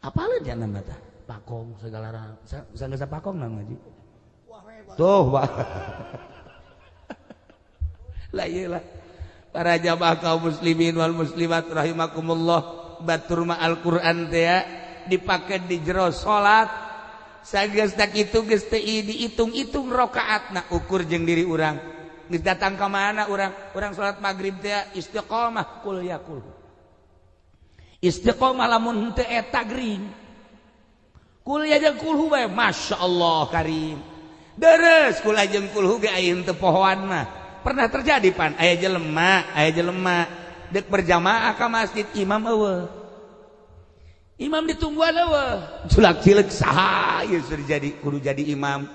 Apaleun jangan mata? Pakong segala sanggeus pakong naon haji? Tuh, Pak. Lah iyalah. Para jamaah kaum muslimin wal muslimat rahimakumullah, batur ma Al-Qur'an teh dipake di jero salat. Sageus tak kitu geus teu dihitung-hitung rakaatna ukur jeung diri urang. Geus datang ka mana urang? Urang salat magrib teh istiqomah kul ya kul. Istiqomah lamun henteu eta gering. Kul ya jeung kulhu bae masyaallah karim. Deres kul jeung kulhu ge aya henteu pohoan mah. Pernah terjadi pan aya jelema dek berjamaah ka masjid imam eueuh. Imam ditungguan eueuh. Julak-cileuk saha ieu sudah jadi kudu jadi imam.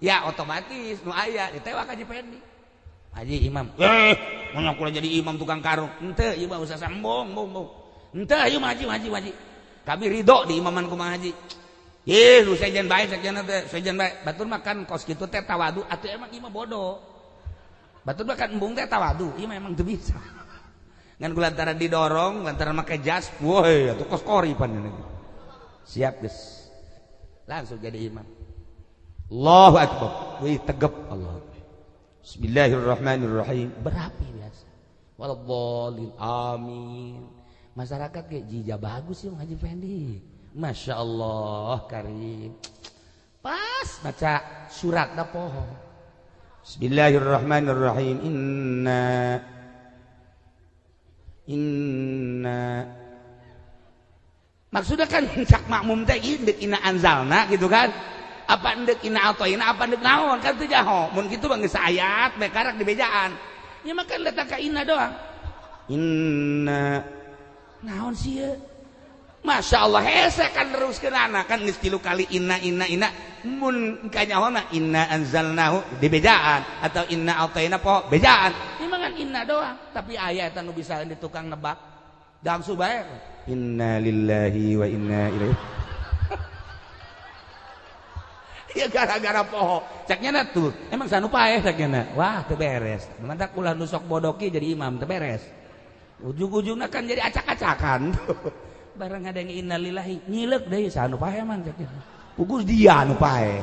Ya otomatis nu aya ditewak Haji Pendi. Haji imam. Mun aku jadi imam tukang karung. Henteu ieu mah usah sambung, bung. Henteu ieu mah haji haji haji. Kami ridho di imaman kumaha haji. Ih, lu sejen bae sejen teh, sejen bae. Batur makan kos kitu teh tawadu atuh emang ieu mah bodoh. Batur makan embung teh tawadu, ieu mah emang teu bisa. Ngan ku lantaran didorong, lantaran make jas, woi atuh kos kori pan ini. Siap geus. Langsung jadi imam. Allahu akbar. Wih tegep Allah. Bismillahirrahmanirrahim. Berapi biasa. Waladhdallin amin. Masyarakat kayak jija bagus sih Haji Fendi. Masya Allah karim. Pas baca surat dah poho. Bismillahirrahmanirrahim. Inna inna. Maksudnya kan cak makmum teh indek inna anzalna gitu kan? Apa endek inna atoina apa endek naon kan teu jaho. Mun kitu mah geus ayat bae karak di bejaan. Ya mah kan datang ka inna doang. Inna naon sih ya? Masya Allah hese kan teruskeun anak kan geus 3 kali inna inna inna mun kanyahona inna anzalnahu di bejaan atau inna ataina po bejaan. Ini mah kan inna doang tapi aya eta nu bisa di tukang nebak dangsu bae inna lillahi wa inna ilaihi. Ya gara-gara poho ceknya na tuh emang sanu paeh ceknya wah teu beres mantak ulah nu sok bodoki jadi imam teu beres ujung-ujungna kan jadi acak-acakan. Barang ada yang innalillahi nyilek deui sanu paeh man ceknya pugus dia anu paeh.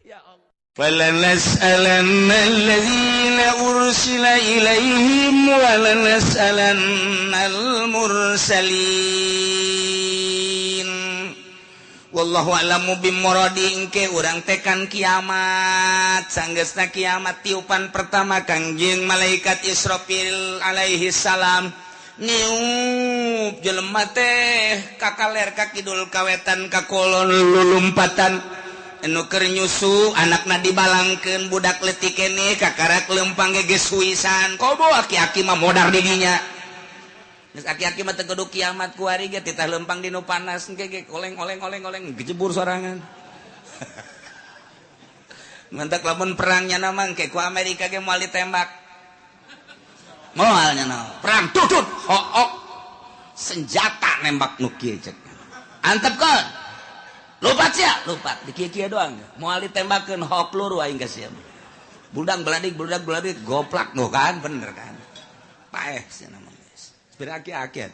Ya Allah. فلنسألن الذين أرسل إليهم ولنسألن المرسلين. Wallahu a'lamu bimuradi engke urang tekan kiamat sanggeusna kiamat tiupan pertama Kangjeng malaikat Israfil alaihi salam niup jelema teh kakaler ka kidul kawetan ka kolon lulumpatan anu keur nyusu anakna dibalangkeun budak leutik keneh kakarak lempang ge geus huisan komo aki-aki mah modar didinya. Geus aki-aki mah teu kudu kiamat kuari ge titah lempang dinu panas engke ge oleng oleng oleng oleng gejebur sorangan. Mantak lamun perangnya mah engke ku Amerika ge moal ditembak. Moal nya naon. Perang tutut hook senjata nembak nu kieu cek. Antepkeun. Lupat sia, lupat di kieu-kieu doang. Moal ditembakeun hook peluru aing ka sia. Buldang beladik goplak nu kan bener kan. Paeh sia mah. Aki-aki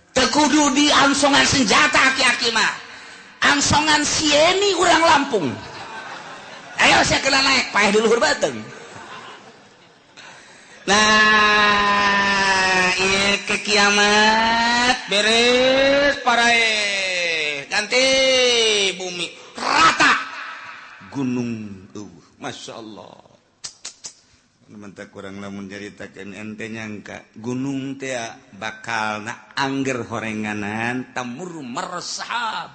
teu kudu di angsongan senjata aki-aki mah angsongan sieni urang Lampung ayo saya kena naik paeh di luhur bateng. Nah ieu ke kiamat beres parae ganti bumi rata gunung Masya Allah. Mentak kurang lamun nyaritakeun ente nyangka gunung teh bakal na angger horenganan tamur marsahab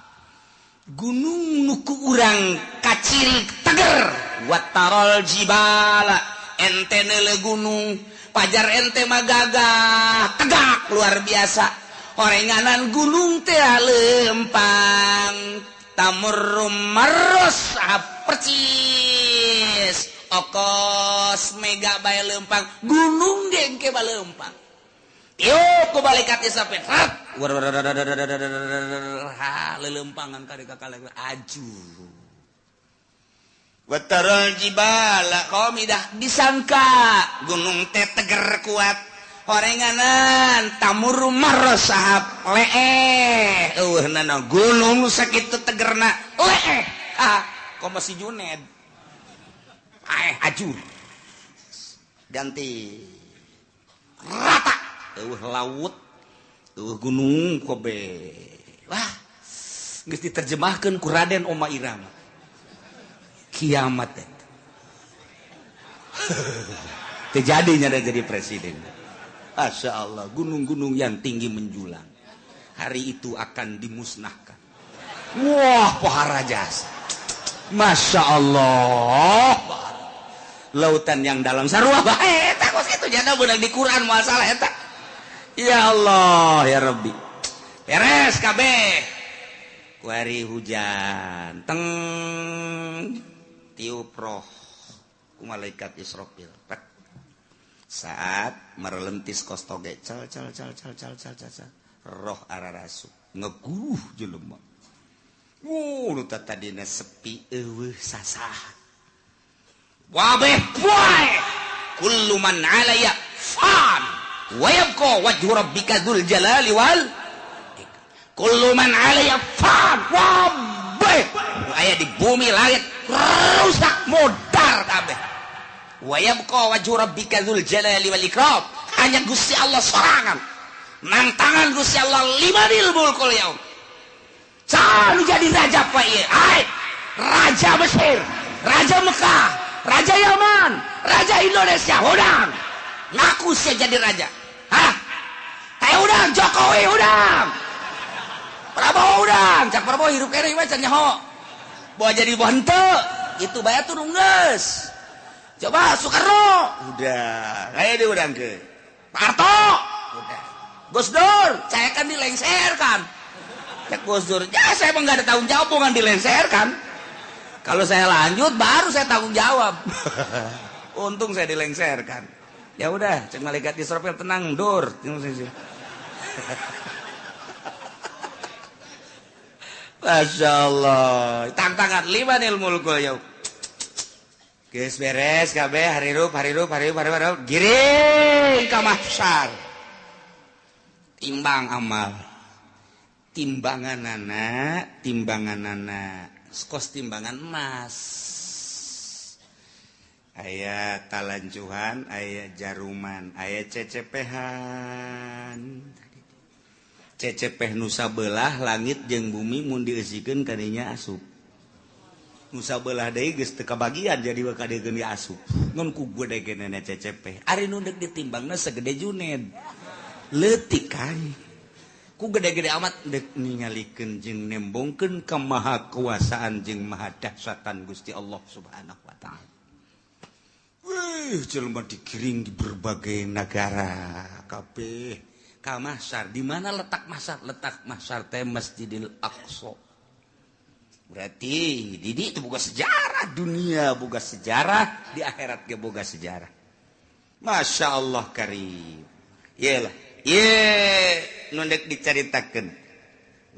gunung nu ku urang kacirik teger watarol jibala ente neule gunung pajar ente mah gagah tegak luar biasa horenganan gunung teh lempang tamur marsahab percis okos mega bae lempang gunung ge engke balempang tiup ku malaikat Israfil rat ha lelempangan ka kakale aju wataral jibala qamidah disangka gunung teh teger kuat horenganan tamur marosahab leeh eueuhnana gunung sakitu tegerna leeh ah komo si Juned ajur ganti rata eueuh laut eueuh gunung kobe wah geus diterjemahkeun ku Raden Oma Irama kiamat eta teu jadinya jadi presiden. Masya Allah gunung-gunung yang tinggi menjulang hari itu akan dimusnahkan. Wah pohara jasa Masya Allah lautan yang dalam sarua bae eta kos kitu jana beunang di Quran moal salah eta. Ya Allah ya Rabbi beres kabeh kuari hujan teng tiup roh ku malaikat Israfil saat merelentis kos toge cal cal cal cal cal cal cal roh ararasu ngeguruh jelema. Nu tadina sepi eueuh sasah wabeh poe kullu man 'alayya fan wa yabqa wajhu rabbika dzul jalali wal kullu man 'alayya fan wabeh aya di bumi langit rusak modar kabeh wa yabqa wajhu rabbika dzul jalali wal ikram hanya Gusti Allah sorangan nang tangan Gusti Allah limanil mulkul yaum. Selalu jadi raja pak ieu. Hai, raja Mesir, raja Mekah, raja Yaman, raja Indonesia. Udang, ngaku saya jadi raja. Hah? Teh udang, Jokowi udang, Prabowo udang. Cak Prabowo hirup kene mah can nyaho. Bawa jadi henteu, itu bae turun geus. Coba Soekarno, udah, aya diudang ke. Pak Harto, udah. Gus Dur, saya kan dilengserkan. Cek Gus Dur, ya saya emang nggak ada tanggung jawab, bukan dilengserkan. Kalau saya lanjut, baru saya tanggung jawab. Untung saya dilengserkan. Ya udah, cek malaikat Israfil tenang, Dur. Masya Allah, tantangan limanil mulkul yaum. Geus beres kabeh harirup harirup harirup harirup giring ka mahsyar. Timbang amal. Timbanganana, timbanganana, kos timbangan emas. Aya talancuhan, aya jaruman, aya cecepehan. Cecepeh nu sabelah langit jeung bumi mun dieusikeun kadinya asup. Nu sabelah deui geus teu kabagian jadi we kadegeun asup. Ngan ku gede-gedena cecepeh. Ari nu deuk ditimbangna segede Juned. Leutik kan. Ku gede-gede amat dek ningalikeun jeung nembongkeun kemahakuasaan jeung maha dahsyatan Gusti Allah Subhanahu wa taala. Wih, jelema digiring di berbagai negara kabeh ka Mahsyar. Di mana letak Mahsyar? Letak Mahsyar teh Masjidil Aqsa. Berarti di itu boga sejarah dunia, boga sejarah di akhirat ge boga sejarah. Masya Allah karim. Iyalah, ye nu dek dicaritakeun.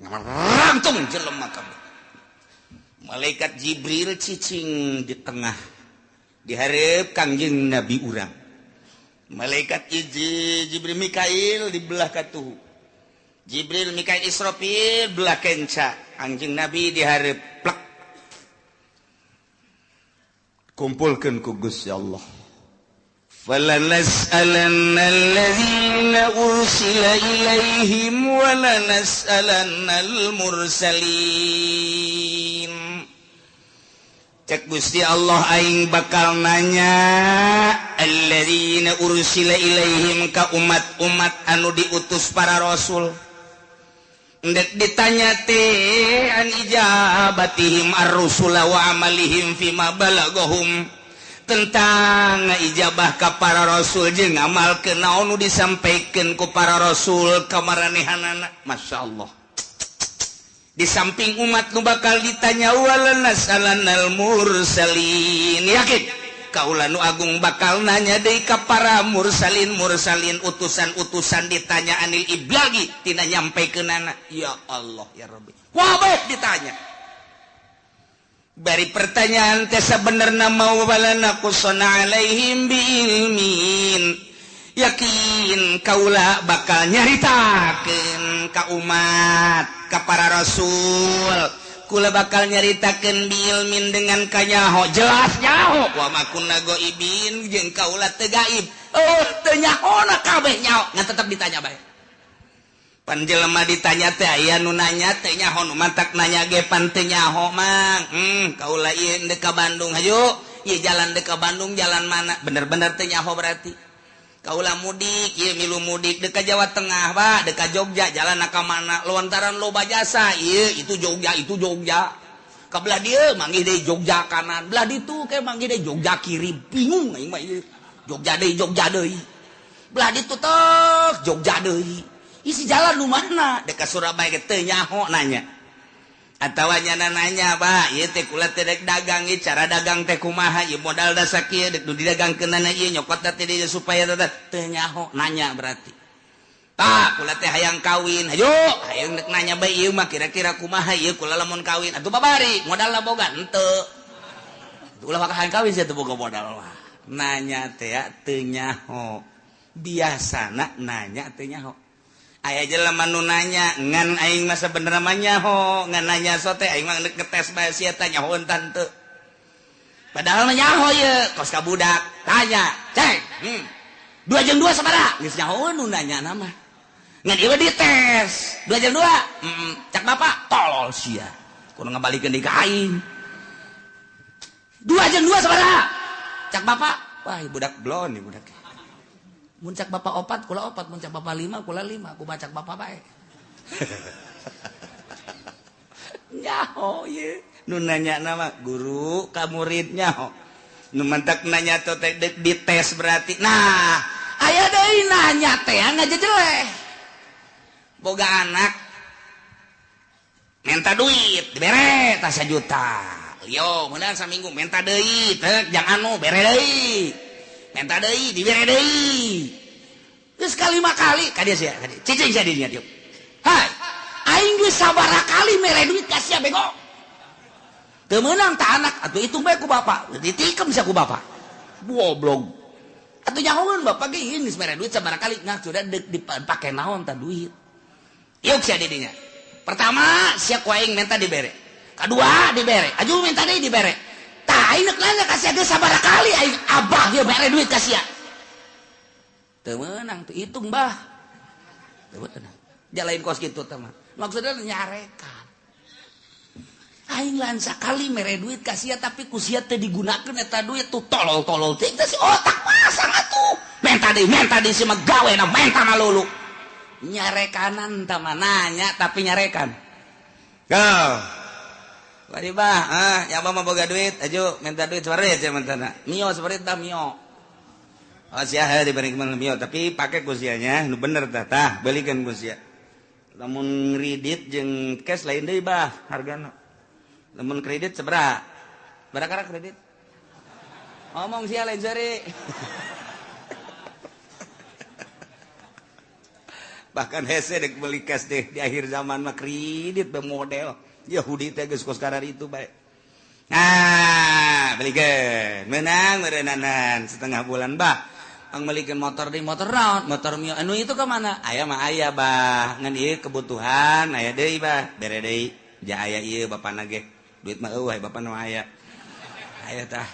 Ngarangtung jelema kabeh. Malaikat Jibril cicing di tengah dihareup Kangjeng Nabi urang. Malaikat Jibril Mikail di belah katuhu. Jibril Mikail Israfil belah kenca. Kangjeng Nabi dihareup plek. Kumpulkeun ku Gusti Allah. فَلَنَسْأَلَنَّ الَّذِينَ أُرْسِلَ إِلَيْهِمْ وَلَنَسْأَلَنَّ الْمُرْسَلِينَ. Cek Gusti Allah aing bakal nanya alladzina ursila ilaihim ka umat-umat anu diutus para rasul. Ndek ditanya teh an ijabatihim ar-rusula wa amalihim fima balagahum, tentang ijabah ka para rasul jeung ngamalkeun naon nu disampaikeun ku para rasul ka maranehanana. Masya Allah. Di samping umat nu bakal ditanya walanas'alannal mursalin, yakin kaula nu agung bakal nanya deui ka para mursalin mursalin utusan-utusan ditanya anil iblagi tina nyampaikeunana. Ya Allah ya Rabbi, wabeh ditanya. Bari pertanyaan teh sabenerna mau walana qusana alaihim biilmin, yakin kaula bakal nyaritakeun ka umat ka para rasul, kula bakal nyaritakeun biilmin dengan kanyaho jelas nyaho wa ma kunna ghaibin jeung kaula teu gaib, oh teu nyahona kabeh nyaho ngan tetep ditanya bae. Pan jelema ditanya teh aya nu nanya teh nyaho nu mantak nanya ge pan teu nyaho mang. Kaula ieu deuk ka Bandung hayu, ieu jalan deuk ka Bandung jalan mana? Bener-bener teu nyaho berarti. Kaula mudik, ieu milu mudik deuk ka Jawa Tengah, Pak, deuk ka Jogja, jalan ka mana? Lontaran loba jasa, ieu itu Jogja, itu Jogja. Ka belah dieu manggih deui Jogja kanan, belah ditu ke manggih deui Jogja kiri, bingung aing mah ieu. Jogja deui, Jogja deui. Belah ditu tek Jogja deui. Isi jalan nu mana? Deuk ka Surabaya ge teu nyaho nanya. Atawa nyana nanya, Pak, ieu teh kula teh dek dagang ieu cara dagang teh kumaha ieu modal da sakieu dek nu didagangkeunana ieu nyokot teh dieu supaya teh nyaho nanya berarti. Pak, kula teh hayang kawin, hayu, hayang dek nanya bae ieu mah kira-kira kumaha ieu kula lamun kawin atuh babari modalna boga henteu. Ulah maka hayang kawin sia teu boga modal mah. Nanya teh teu nyaho. Biasana nanya teu nyaho. Aya jelema nu nanya ngan aing mah sabenerna mah nyaho, ngan nanya sote aing mah ngetes bae sia teh nyaho tante. Padahal mah nyaho ieu kos ka budak tanya, "Ceng, 2 jeung 2 sabaraha?" Geus nyaho nu nanya na mah. Ngan ieu dites, 2 jeung 2. Cak bapak tolol sia. Kudu ngabalikeun deui ka aing. 2 jeung 2 sabaraha? Cak bapak, wah budak blon ieu budak. Mun cak bapak opat, kula opat, mun cak bapak lima, kula lima, ku bacak bapak bae. Nyaho ye. Nu nanya nama guru ka murid nyaho. Nu mantak nanya teh dites berarti. Nah, aya deui nanya teh ngajejeleh. Boga anak minta duit, dibere tah 1 juta. Yo, meunang saminggu minta deui, teh jang anu bere deui. Minta deui, dibere deui. Geus kalima kali ka dieu sia, ka dieu. Cicing sia dinya dieu. Hai, aing geus sabaraha kali mere duit ka sia bego. Teu meunang ta anak, atuh hitung bae ku bapak. Ditikem sia ku bapak. Goblok. Atuh nyahoeun bapak ge geus mere duit sabaraha kali, nah sudah dipake naon ta duit. Yuk sia di dinya. Pertama sia ku aing minta dibere. Kadua dibere, aju minta deui dibere. Tah aing neuk nanya ka sia geus sabaraha kali aing abah ieu mere duit ka sia. Teu meunang tuh hitung bah. Teu meunang. Jalain kos kitu teh mah. Maksudnya nyarekan. Aing lan sakali mere duit ka sia tapi ku sia teh digunakeun eta duit tuh tolol-tolol teh si otak pasang atuh. Menta deui si mah gawena menta malulu. Nyarekanan tah mah nanya tapi nyarekan. Go. Bari bah, ya abah mah boga duit, aju minta duit separit sia mentana. Mio separit tah mio. Oh sia heuh diberi mio tapi pake ku sianya nu bener tah tah belikeun ku sia. Lamun kredit jeung cash lain deui bah hargana. Lamun kredit sabaraha? Barakara kredit? Ngomong sia lain seri. Bahkan hese dek beli cash deh di akhir zaman mah kredit be model. Yahudi teh geus kos karar itu bae. Nah, belikeun. Menang meureunanan setengah bulan bah. Ang melikeun motor deui motor naon? Motor mio anu itu ka mana? Aya mah aya bah. Ngan ieu kebutuhan aya deui bah. Bere deui. Ja aya ieu bapana ge. Duit mah eueuh bapana mah aya. Aya tah.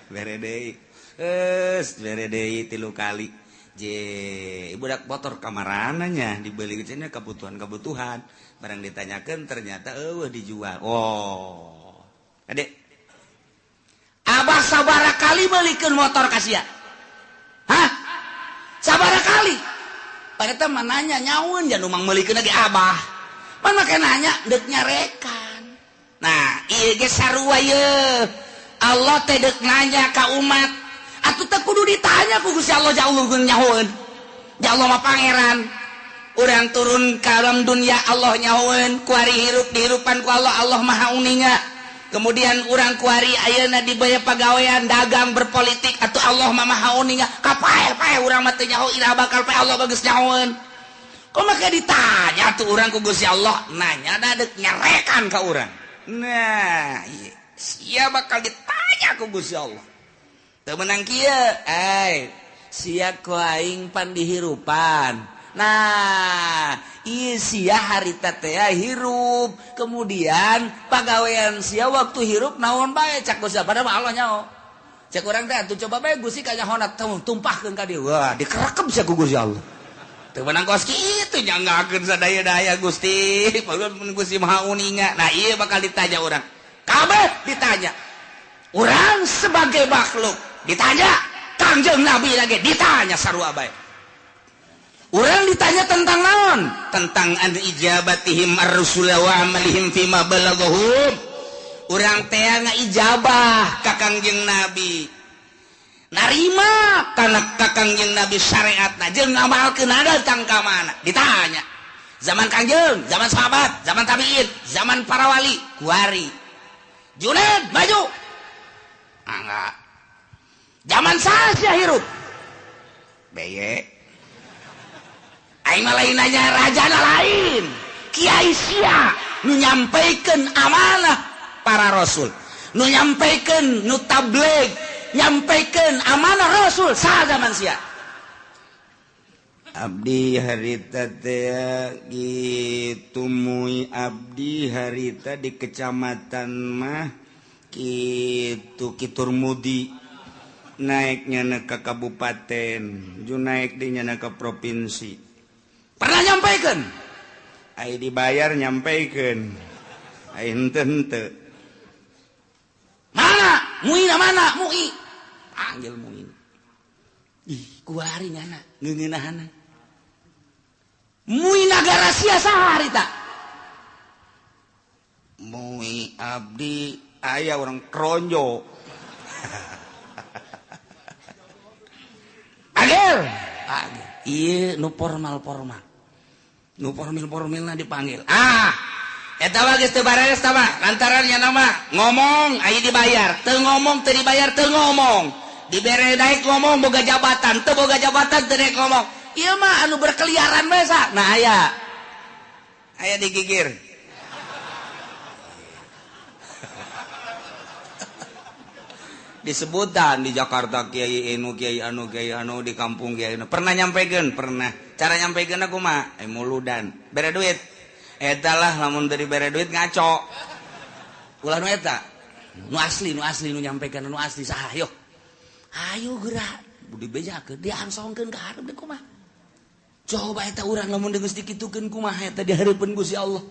Bere deui. Geus bere deui 3 kali. Je, budak motor kamarana nya dibeli cenah kebutuhan-kebutuhan. Barang ditanyakan ternyata eueuh dijual. Oh. Adek. Abah sabara kali belikeun motor ka sia? Hah? Sabara kali? Padahal mah nanya nyaun jan umang meulikeun lagi abah. Mana make nanya deuk nyarekan. Nah, ieu ge sarua ye. Allah teh deuk nanya ka umat. Atuh teh kudu ditanya ku Gusti Allah jauh nyahoeun. Ya Allah mah pangeran. Urang turun ka alam dunia Allah nyahoeun, kuari hirup dihirupan ku Allah, Allah maha uninga. Kemudian urang kuari ayeuna dibaya pagawean dagang berpolitik atuh Allah mah maha uninga. Kapae-pae urang mah teu nyaho iraha bakal pae Allah bagus nyahoeun. Kok make ditanya tuh urang ku Gusti Allah, nanya da deuk nyarekan ka urang. Nah, ieu sia bakal ditanya ku Gusti Allah. Teu meunang kieu, ai sia ku aing pan dihirupan. Nah, ieu sia harita teh hirup, kemudian pagawean sia waktu hirup naon bae cak Gusti padahal Allah nyaho. Cek urang teh atuh coba bae Gusti kanyahona tumpahkeun ka dieu. Wah, dikerekep sia ku Gusti Allah. Teu meunang kos kitu nyanggakeun sadaya-daya Gusti, padahal mun Gusti Maha Uninga. Nah, ieu bakal ditanya urang. Kabeh ditanya. Urang sebagai makhluk ditanya, Kangjeng Nabi lagi ditanya sarua bae. Urang ditanya tentang naon? Tentang an ijabatihim ar-rusul wa amalihim fima balaghum. Urang teh ngaijabah ka Kangjeng Nabi. Narima kana ka Kangjeng Nabi syariatna jeung ngamalkeun datang ka mana? Ditanya. Zaman Kangjeng, zaman sahabat, zaman tabiin, zaman para wali, kuari. Junaid maju. Enggak. Zaman saja hirup. Beye. Aing mah lain nanya rajana lain. Kiai sia nu nyampaikan amanah para rasul, nu nyampaikan nu tabligh, nyampaikan amanah rasul saha zaman sia. Abdi harita teh gitu mui abdi harita di kecamatan mah kitu Kiturmudi naiknya ke kabupaten, ju naik di nyana ke provinsi. Pernah nyampaikan? Ai dibayar nyampaikan. Ai henteu henteu. Mana? Muina mana? Mui. Panggil Muin. Ih, kuari nyana ngeungeunahana. Mui nagara sia saha harita? Mui abdi aya orang kronjo. Panggil. Panggil. Ieu nu formal-formal. Nu formil-formilna dipanggil. Ah, eta mah geus teu bareres tah mah. Lantaran nya nama ngomong aya dibayar, teu ngomong teu dibayar teu ngomong. Dibere naik ngomong boga jabatan, teu boga jabatan teu naik ngomong. Ieu mah anu berkeliaran bae sa. Nah aya. Aya digigir. Disebutan di Jakarta kiai anu kiai anu kiai anu di kampung kiai anu. Pernah nyampekeun? Pernah. Cara nyampekeun aku mah muludan. Bere duit. Eta lah lamun teu dibere duit ngaco. Ulah nu eta. Nu asli nu nyampekeun nu asli saha yo. Ayo gerak. Budi bejakeun diangsongkeun ka hareup deui kumaha. Coba eta urang lamun geus dikitukeun kumaha eta di hareupeun Gusti Allah.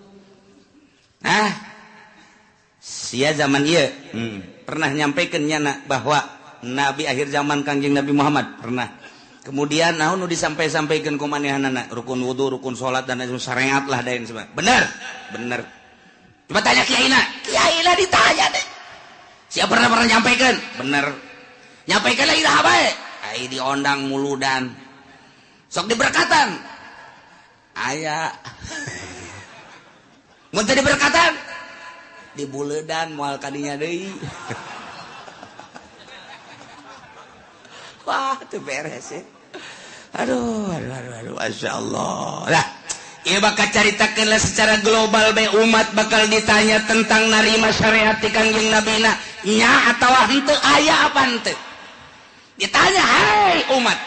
Ah. Sia zaman ieu pernah nyampaikan nyana bahwa nabi akhir zaman Kangjeng Nabi Muhammad pernah. Kemudian naon nu disampai-sampaikeun ku manehanana rukun wudu, rukun salat dan lain syariat lah dain sebagainya. Bener? Bener. Coba tanya kiaina. Kiaina ditanya deh. Siapa pernah pernah nyampaikan? Bener. Nyampaikan lagi dah bae. Ai diondang muludan. Sok diberkatan. Aya. Mun teu diberkatan dibuledan moal kadinya deui. Wah, teu beres ya. Aduh, aduh, aduh, aduh, Masya Allah. Lah, ieu bakal caritakeun lah secara global bae umat bakal ditanya tentang narima syariat ti Kangjeng Nabina nya atawa henteu aya apa henteu. Ditanya, "Hai umat,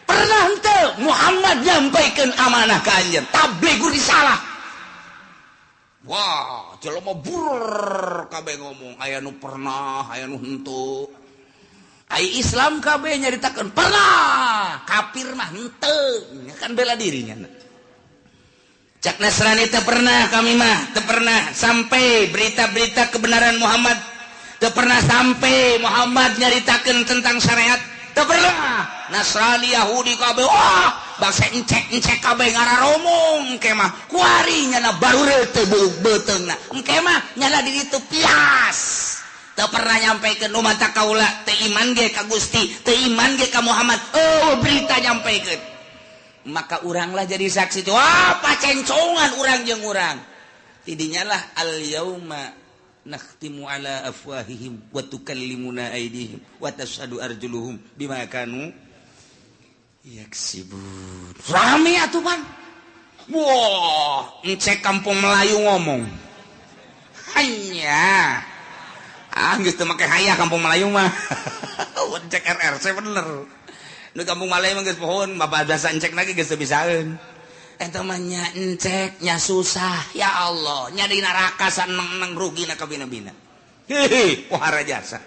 pernah henteu Muhammad nyampaikeun amanah ka anjeun tablighur risalah?" Wah, jelema bur kabeh ngomong aya nu pernah, aya nu henteu. Ai Islam kabeh nyaritakeun pernah, kafir mah henteu, kan bela dirinya. Cak Nasrani teu pernah kami mah, teu pernah sampai berita-berita kebenaran Muhammad, teu pernah sampai Muhammad nyaritakeun tentang syariat, teu pernah. Nasrani Yahudi kabeh wah, bangsa encek-encek kabeh ngararomong engke mah kuari nyana baru teu beuteungna. Engke mah nyana di ditu pias. Teu pernah nyampaikeun nu mata kaula teu iman ge ka Gusti, teu iman ge ka Muhammad. Oh, berita nyampaikeun. Maka uranglah jadi saksi tuh. Wah, pacencongan urang jeung urang. Tidinya lah al yauma nakhtimu ala afwahihim wa tukallimuna aydihim wa tashhadu arjuluhum bima kanu yaksibun. Rame atuh pan. Wah, encek kampung Melayu ngomong. Hanya ah geus teu make hayah kampung Melayu mah. Encek RRC bener. Nu kampung Melayu mah geus pohon, bapak biasa encek lagi geus teu bisaeun. Eta mah nya encek nya susah, ya Allah, nya di neraka saneng-neng rugina kabina-bina. Hehe, pohara jasa.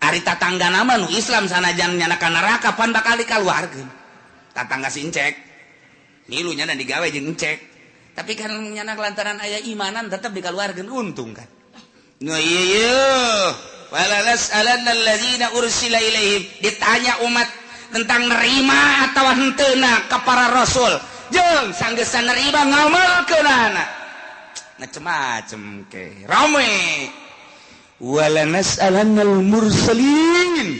Ari tatangga nama nu Islam sanajan nyana ka neraka pan bakal dikaluarkeun. Tatangga si encek. Milu nyana digawe jeung encek. Tapi kan nyana lantaran aya imanan tetep dikaluarkeun untung kan. Nu ieu wala nas'alanna alladzina ursila ilaihim, ditanya umat tentang nerima atawa henteuna ka para rasul. Jeung sanggeusna nerima ngamalkeunana. Macem-macem ke. Rame. Wala nas'alannal mursalin.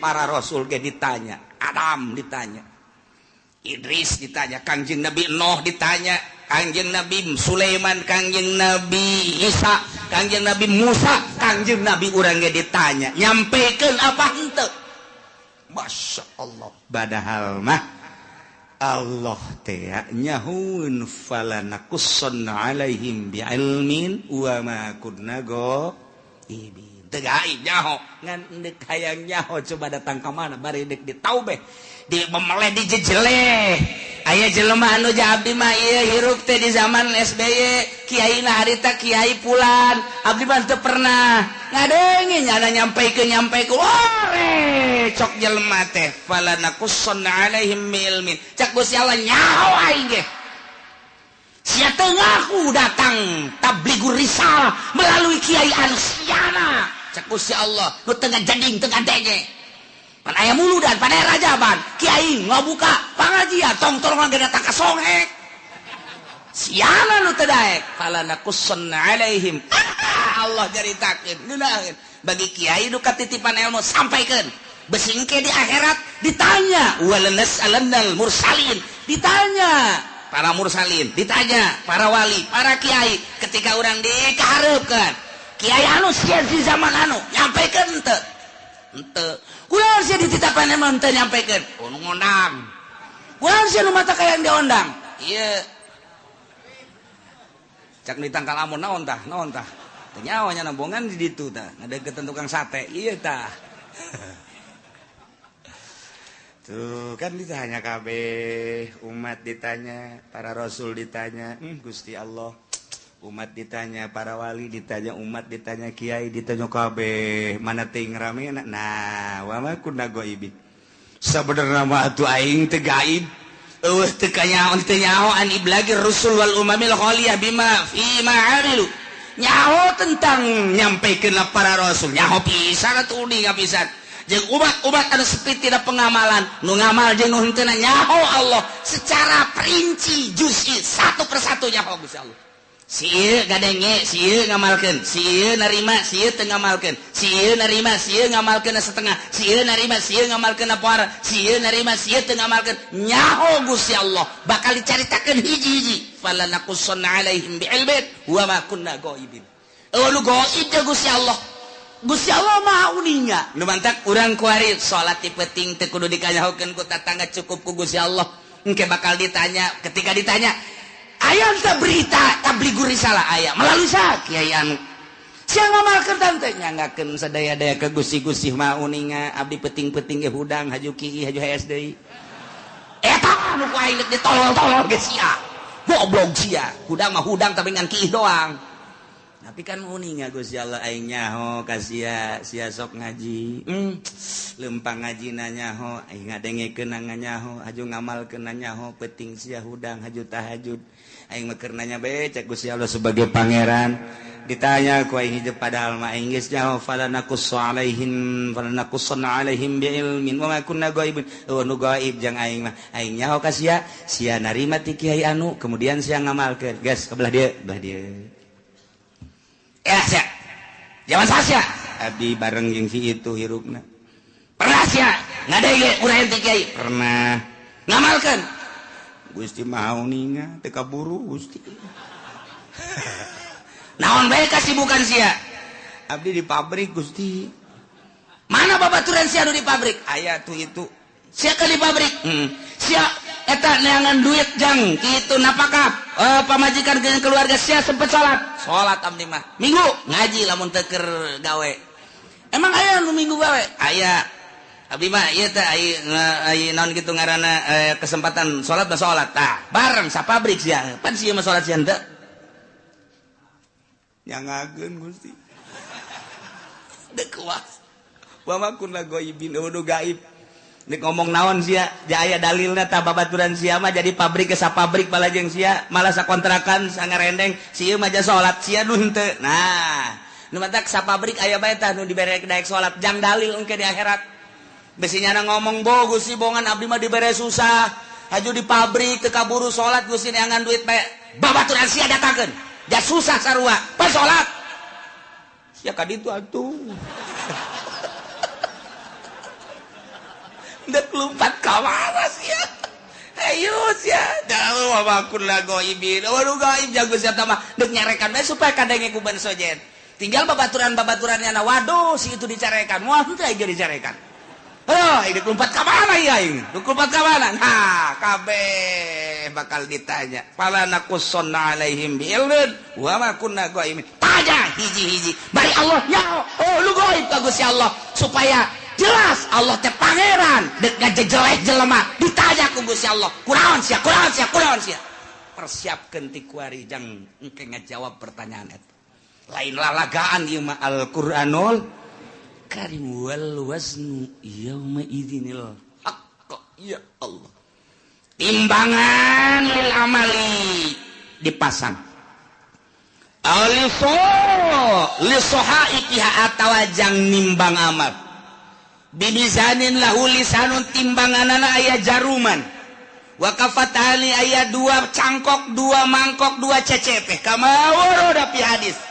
Para rasul ge ditanya, Adam ditanya, Idris ditanya, Kangjeng Nabi Nuh ditanya, Kangjeng Nabi Sulaiman, Kangjeng Nabi Isa, Kangjeng Nabi Musa, Kangjeng Nabi urang ge ditanya, nyampekeun apa henteu? Masya Allah. Padahal mah Allah teh nyahueun falanakussanna alaihim bi'ilmin wa ma kunna ghaibin. Teu gaib nyaho, ngan deuk hayang nyaho coba datang ka mana bari deuk ditaubeh, di memeleh dijejeleh. Aya jelema anu abdi mah ieu hirup teh di zaman SBY, kiaina harita kiai pulan, abdi mah teu pernah ngadenge nyana nyampaikeun nyampaikeun. Ore cok jelema teh falanakussanna alaihim ilmin. Cak Gusti Allah nyaho aing ge. Sia teu ngaku datang tablighur risalah melalui kiai anu siana. Cak Gusti Allah nu teu ngajeding teu ngadenge. Pan aya muludan, pan aya rajaban, kiai ngabuka pangajian, tong-tolongan ge datang ka songhek. Siana nu teu daek, falanakussanna alaihim. Allah caritakeun, ngeunaheun. Bagi kiai nu katitipan ilmu sampaikeun. Besingke di akhirat ditanya, walanas'alannal mursalin, ditanya para mursalin, ditanya para wali, para kiai ketika urang dikahareupeun. Kiai anu sia di zaman anu nyampaikeun henteu. Henteu. Kunaon sia dititapan emang teu nyampaikeun? Oh, nu ngondang. Kunaon sia nu mata kayang diondang? Ieu. Cak ditangkal amun naon tah? Naon tah? Teu nyawa nya nambongan di ditu tah. Ngadeukeutan tukang sate. Ieu tah. Tuh kan ditanya kabeh, umat ditanya, para rasul ditanya, Gusti Allah. Umat ditanya, para wali ditanya, umat ditanya, kiai ditanya kabeh, mana ting rame nah, wa ma kunna ghaibin. Sabenerna mah atuh aing teh gaib. Eueuh teu kanyaho teu nyaho an iblagir rusul wal umamil khaliyah bima fi ma amilu. Nyaho tentang nyampaikan para rasul, nyaho pisan atuh uninga pisan. Jeung umat-umat anu sepi tina pengamalan, nu ngamal jeung nu henteu nyaho Allah secara perinci juz'i satu persatu nyaho Gusti Allah. Si ieu gadenge, si ieu ngamalkeun, si ieu narima, si ieu teu ngamalkeun, si ieu narima, si ieu ngamalkeun setengah, si ieu narima, si ieu ngamalkeun poara, si ieu narima, si ieu teu ngamalkeun. Nyaho Gusti Allah bakal dicaritakeun hiji-hiji. Fala naqussanna alaihim bi'ilmin wa ma kunna ghaibin. Eueuh nu gaib teh Gusti Allah. Gusti Allah Maha uninga. Nu mantak urang kuari salat ti peuting teu kudu dikanyahokeun ku tatangga, cukup ku Gusti Allah. Engke bakal ditanya, ketika ditanya aya teh berita tablighur risalah aya melalui sa kiai anu sia ngamalkeun tante nyanggakeun sadaya-daya ke Gusti-Gusti Maha uninga abdi peuting-peuting ge hudang haju kieu haju hees deui. Eta anu ku aing geus ditolol-tolol ge sia. Goblok sia, hudang mah hudang tapi ngan kiih doang. Tapi kan uninga Gusti Allah aing nyaho ka sia, sia sok ngaji. Lempang ngaji na nyaho, aing ngadengekeun nyaho, haju ngamalkeun nyaho, peuting sia hudang haju tahajud. Aing mah keur nanya bae cek Gusti Allah sebagai pangeran. Ditanya ku aing hijab padahal mah aing geus nyaho fala naqussu alaihim fala naqussanna alaihim biilmin wa ma kunna ghaibin. Oh nu gaib jang aing mah. Aing nyaho ka sia, sia narima ti kiai anu kemudian sia ngamalkeun. Geus ke belah dieu, belah dieu. Ya sia. Jaman sia. Abdi bareng jeung si itu hirupna. Pernah sia ngadenge urang ti kiai? Pernah. Ngamalkeun. Gusti Maha uninga teu kaburu Gusti. Naon bae kasibukan sia? Abdi di pabrik Gusti. Mana babaturan sia nu di pabrik? Aya tuh itu. Sia ke di pabrik? Sia eta neangan duit jang kitu napakah pamajikan jeung keluarga sia sempet salat? Salat abdi mah. Minggu ngaji lamun teu keur gawe. Emang aya nu minggu gawe? Aya. Abdi mah ieu teh ai naon kitu ngaranna kesempatan salat mah salat. Tah, bareng sa pabrik sia. Pan sia mah salat sia henteu. Nyangakeun Gusti. Deuk kuas. Wa ma kunna ghaibin, eueuh gaib. Nek ngomong naon sia, aya dalilna tah babaturan sia mah jadi pabrik ke sa pabrik balajeng sia, malah sakontrakan sangarendeng, si ieu mah ja salat sia nu henteu. Nah, nu matak sa pabrik aya bae tah nu dibere daek salat jang dalil engke di akhirat. Besinya ngomong bo Gusti bongan abdi mah dibere susah, haju di pabrik teu kaburu salat Gusti neangan duit bae. Babaturan sia datangkeun. Ja susah sarua, pas salat. Sia ka ditu atuh. Dek lumpat ka mana sia? Hayu sia. Da wa kunna ghaibin. Waduh gaib jago sia mah deuk nyarekan bae supaya kadenge ku ban sojen. Tinggal babaturan-babaturannya na waduh si itu dicarekan. Wah henteu aing dicarekan. Oh, ini lompat ka mana ya ini? Lompat ka mana? Nah, kabeh bakal ditanya. Fala naqussanna alaihim bi'ilmin wa ma kunna ghaibin. Tanya hiji-hiji. Bari Allah nyaho. Oh, lu gaib ka Gusti Allah supaya jelas Allah teh pangeran deuk ngajejeleh jelema. Ditanya ku Gusti Allah. Kunaon sia? Kunaon sia? Kunaon sia? Persiapkeun ti kuari jang engke ngajawab pertanyaan eta. Lain lalagaan ieu mah Al-Qur'anul Karim wal waznu yauma idzinil haqq. Ya Allah. Timbangan lil amali dipasang. Aliso lisohaikiha atawa jang nimbang amal. Bibizanin lahu lisanun timbanganana aya jaruman. Wa kafatani aya dua cangkok, dua mangkok, dua cecepe. Kama warada fi hadis.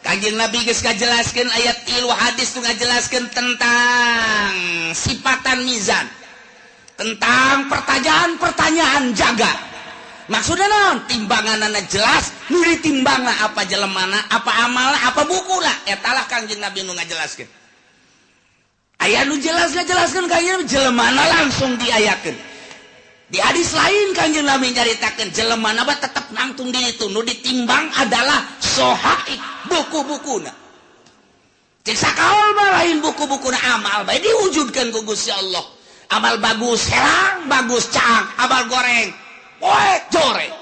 Kanjeng Nabi geus ngajelaskeun ayat 3 hadis tu ngajelaskeun tentang sifatan mizan, tentang pertanyaan-pertanyaan jaga. Maksudna naon? Timbanganana jelas, nu ditimbangna apa jelemana, apa amalna, apa bukuna. Eta lah Kanjeng Nabi nu ngajelaskeun. Aya nu jelas ngajelaskeun Kanjeng Nabi jelemana langsung diayakeun. Di hadis lain Kanjeng Nabi nyaritakeun jelemana mah tetep nangtung di itu, nu ditimbang adalah sohaik buku-bukuna. Cek sakaol mah lain buku-bukuna amal bae diwujudkeun ku Gusti Allah. Amal bagus herang, bagus caang, amal goreng poek joreng.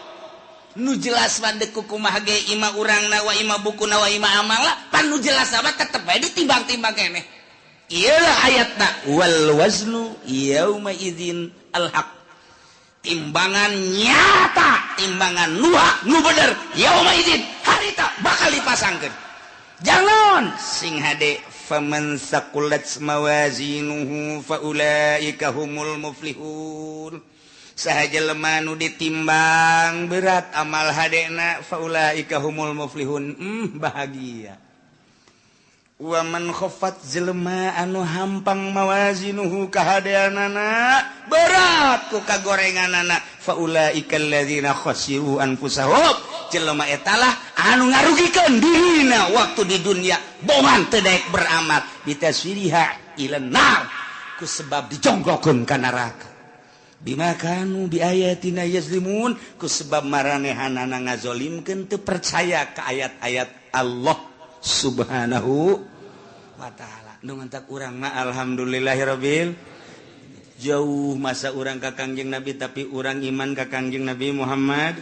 Nu jelas mah deuk kumaha ge ima urangna wa ima bukuna wa ima amalna, pan nu jelas mah tetep bae ditimbang-timbang keneh. Ieu lah ayatna wal waznu yauma idzin al haq. Timbangan nyata, timbangan nu hak nu bener, yauma idzin harita bakal dipasangkeun. Jangan sing hade faman saqulat mawazinuhu faulaika humul muflihun. Saha jelema nu ditimbang berat amal hadena faulaika humul muflihun, bahagia. Wa man khaffat jelema anu hampang mawazinuhu kahadeanana berat ku kagorenganana faulaika alladzina khasiru anfusahum, jelema etalah anu ngarugikeun dirina waktu di dunia bongan teu daek beramal bitaswiriha ila nar ku sebab dijonggokeun ka neraka bima kanu bi ayatina yazlimun ku sebab maranehanana ngazolimkeun teu percaya ka ayat-ayat Allah Subhanahu wa ta'ala. Nu mantak urang mah alhamdulillahirabbil jauh masa urang ka Kangjeng Nabi tapi urang iman ka Kangjeng Nabi Muhammad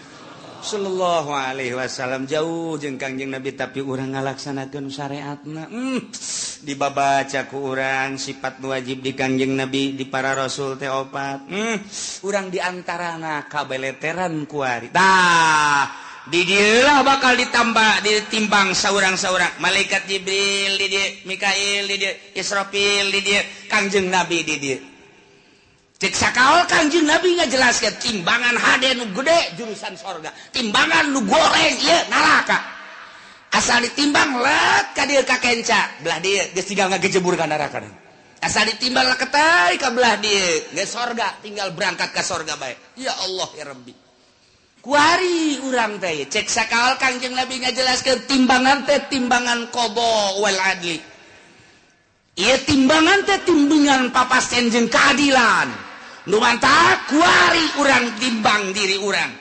sallallahu alaihi wasallam, jauh jeung Kangjeng Nabi tapi urang ngalaksanakeun syariatna. Dibabaca ku urang sifat nu wajib di Kangjeng Nabi di para rasul teh opat. Urang di antarana kabeleteran kuari. Tah di dieulah bakal ditambah ditimbang saurang-saurang malaikat Jibril di dieu, Mikail di dieu, Israfil di dieu, Kangjeng Nabi di dieu. Cek sakaol Kangjeng Nabi ngajelaskeun timbangan hade nu gede jurusan sorga, timbangan nu goreng ieu neraka. Asal ditimbang let ka dieu ka kenca, belah dieu geus tinggal ngagejebur ka neraka. Asal ditimbang leketai ka belah dieu geus sorga, tinggal berangkat ka sorga bae. Ya Allah ya Rabbi. Kuari urang teh cek sakaol Kangjeng Nabi ngajelaskeun timbangan teh timbangan qada wal adli. Ieu timbangan teh timbangan papasten jeung keadilan. Nu mantak kuari urang timbang diri urang.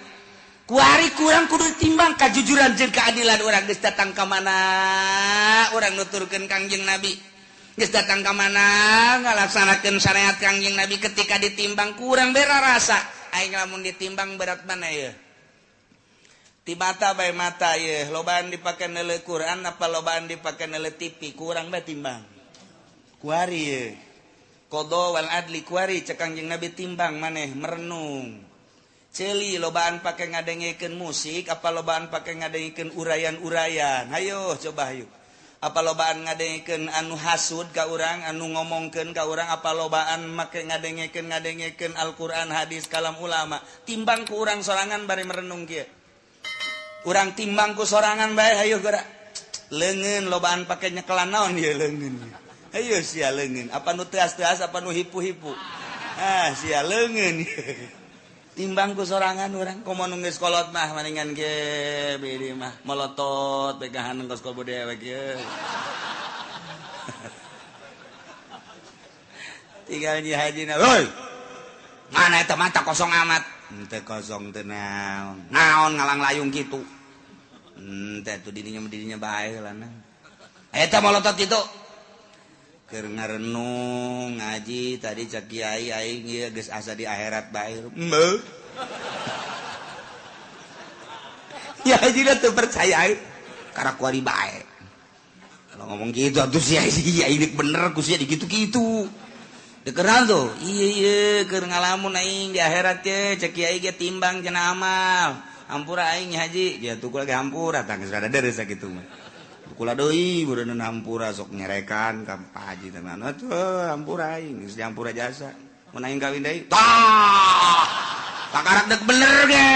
Kuari kurang kudu timbang kajujuran jeung keadilan urang geus datang ka mana urang nuturkeun Kangjeng Nabi. Geus datang ka mana ngalaksanakeun syariat Kangjeng Nabi ketika ditimbang kurang bera rasa. Aing lamun ditimbang berat mana ieu? Ti mata bae mata ye, lobaan dipake neuleuh Quran apa lobaan dipake neuleuh TV, kurang bae timbang. Kuari ye. Qada wal adli kuari cek Kangjeng Nabi timbang maneh merenung. Ceuli lobaan pake ngadengekeun musik apa lobaan pake ngadengekeun urayan-urayan. Hayo coba hayu. Apa lobaan ngadengekeun anu hasud ka urang, anu ngomongkeun ka urang, apa lobaan make ngadengekeun Al-Qur'an, hadis, kalam ulama. Timbang ku urang sorangan bari merenung kieu. Urang timbang ku sorangan bae hayu geura. Leungeun lobaan pake nyekelan naon ieu leungeun. Hayu sia leungeun, apa nu teas-teas apa nu hipu-hipu. Ah sia leungeun. Timbang ku sorangan urang komo nu geus kolot mah maningan ge beureum mah molotot pegahan kos kobo dewek ieu. Tinggal nyi hajina, "Hoi. Mana eta mata kosong amat." Henteu kosong teu naon. Naon ngalang layung kitu. Teh tuh dirinya bae lah nah. Eta molotot kitu. Keur ngarenung ngaji tadi cek kiai aing ieu geus asa di akhirat bae. Heuh. Ya haji teu percaya aing. Karak kuari bae. Kalau ngomong gitu atuh sia ini bener ku sia digitu-gitu. Dikeran tuh. Iya iya keur ngalamun aing di akhirat ye cek kiai ge timbang cenah amal. Hampura aing haji, ya tukul ge hampura tah geus rada deres sakitu mah. Kula deui beureun hampura sok nyerekan ka Pak Haji teh mah atuh hampura aing geus hampura jasa. Mun aing kawin deui tah takarak deuk bener ge.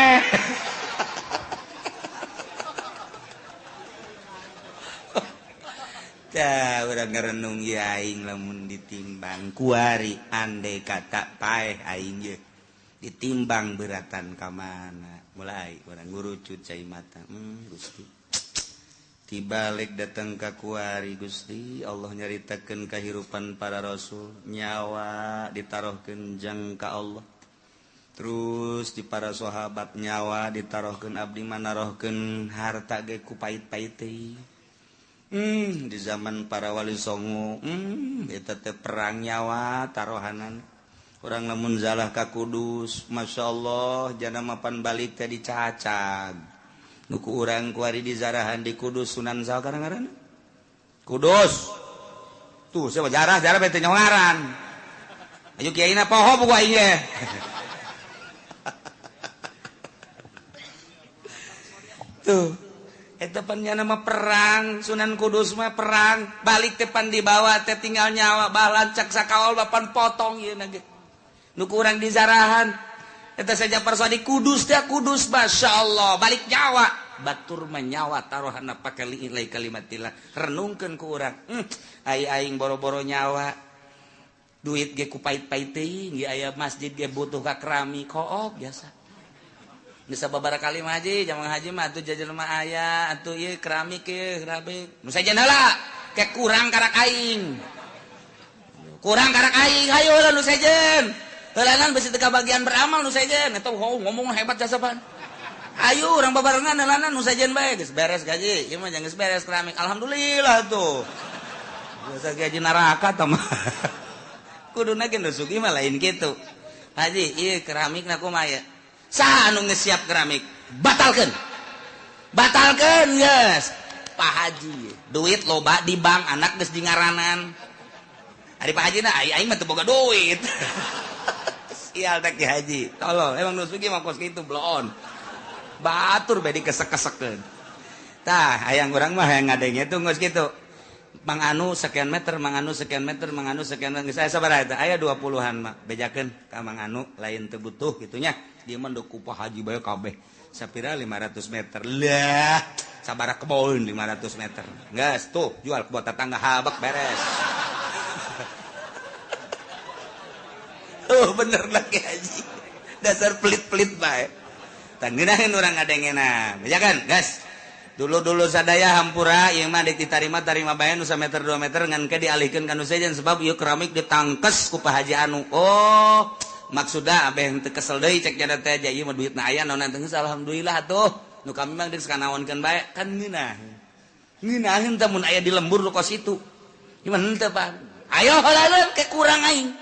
Tah urang ngarenung ieu aing lamun ditimbang kuari andai kata paeh aing ye ditimbang beratan ka mana. Mulai urang ngurucut cai mata. Gusti tibalik datang ka kuari Gusti Allah nyaritakeun kahirupan para rasul, nyawa ditarohkeun jang ka Allah. Terus di para sahabat nyawa ditarohkeun abdi manarohkeun harta ge ku pait-pait teh. Di zaman para wali songo, eta teh perang nyawa tarohanan. Urang lamun zalah ka Kudus, masyaallah jana mapan balik teh dicacag. Nuku urang kuari di zarahan di Kudus Sunan saha ngaranna? Kudus. Tuh siapa jarah bete nyongaran. Ayo kiai na poho buku aing ge. Tuh eta pan nya nama perang Sunan Kudus mah perang balik teh pan dibawa teh tinggal nyawa balancak sakawal bapan potong ieu na ge nu kurang dizarahan eta saja persadi Kudus teh Kudus masyaallah balik nyawa batur mah nyawa taruhanna pake liilai kalimatillah renungkeun ku urang ai aing boro-boro nyawa duit ge ku pait-pait teuing ge aya masjid ge butuh ka keramik kook biasa bisa babara kali mah haji jamang haji mah atuh jajan mah aya atuh ieu keramik ieu keramik nu sejen heula ke kurang karak aing hayo heula nu sejen heulanan besi teu kabagian beramal nu sejen eta ngomong hebat jasa pan ayo urang babarengan heulanan nu sejen bae geus beres gaji ieu mah geus beres keramik alhamdulillah tuh biasa gaji neraka tah mah kuduna ge nu sugih mah lain kitu haji ieu keramikna kumaha ya saha anu geus siap keramik batalkeun batalkeun geus Pak Haji duit loba di bank anak geus di ngaranan ari Pak Haji na aing mah teu boga duit sial teh Ki Haji tolol emang nu sugih mah kos kitu bloon batur bae dikesek-kesekeun tah hayang urang mah hayang ngadenge tuh geus kitu Mang Anu sekian meter, Mang Anu sekian meter, Mang Anu sekian meter. Saya sabaraha eta? Aya 20-an mah. Bejakeun ka Mang Anu lain teu butuh kitu nya. Dia mah ku Pak Haji bae kabeh. Sapira 500 meter. Lah, sabaraha kebon 500 meter. Geus tuh jual ke tetangga habek beres. Oh bener lah Ki Haji. Dasar pelit-pelit bae. Tah ngeunaheun urang ngadengena. Bejakeun, geus. Dulu-dulu sadaya hampura ieu mah deuk ditarima tarima bae nu sameter 2 meter ngan ke dialihkeun ka nu sejen sebab ieu keramik ditangkes ku Pak Haji anu. Oh, maksudna abeh teu kesel deui cek jada teh ieu mah duitna aya naon teh alhamdulillah atuh. Nu kami mah geus kanaonkeun bae kan ngeunah. Ngeunaheun teh mun aya di lembur nu kos itu. Ieu mah henteu Pak. Ayo heulaeun ke kurang aing.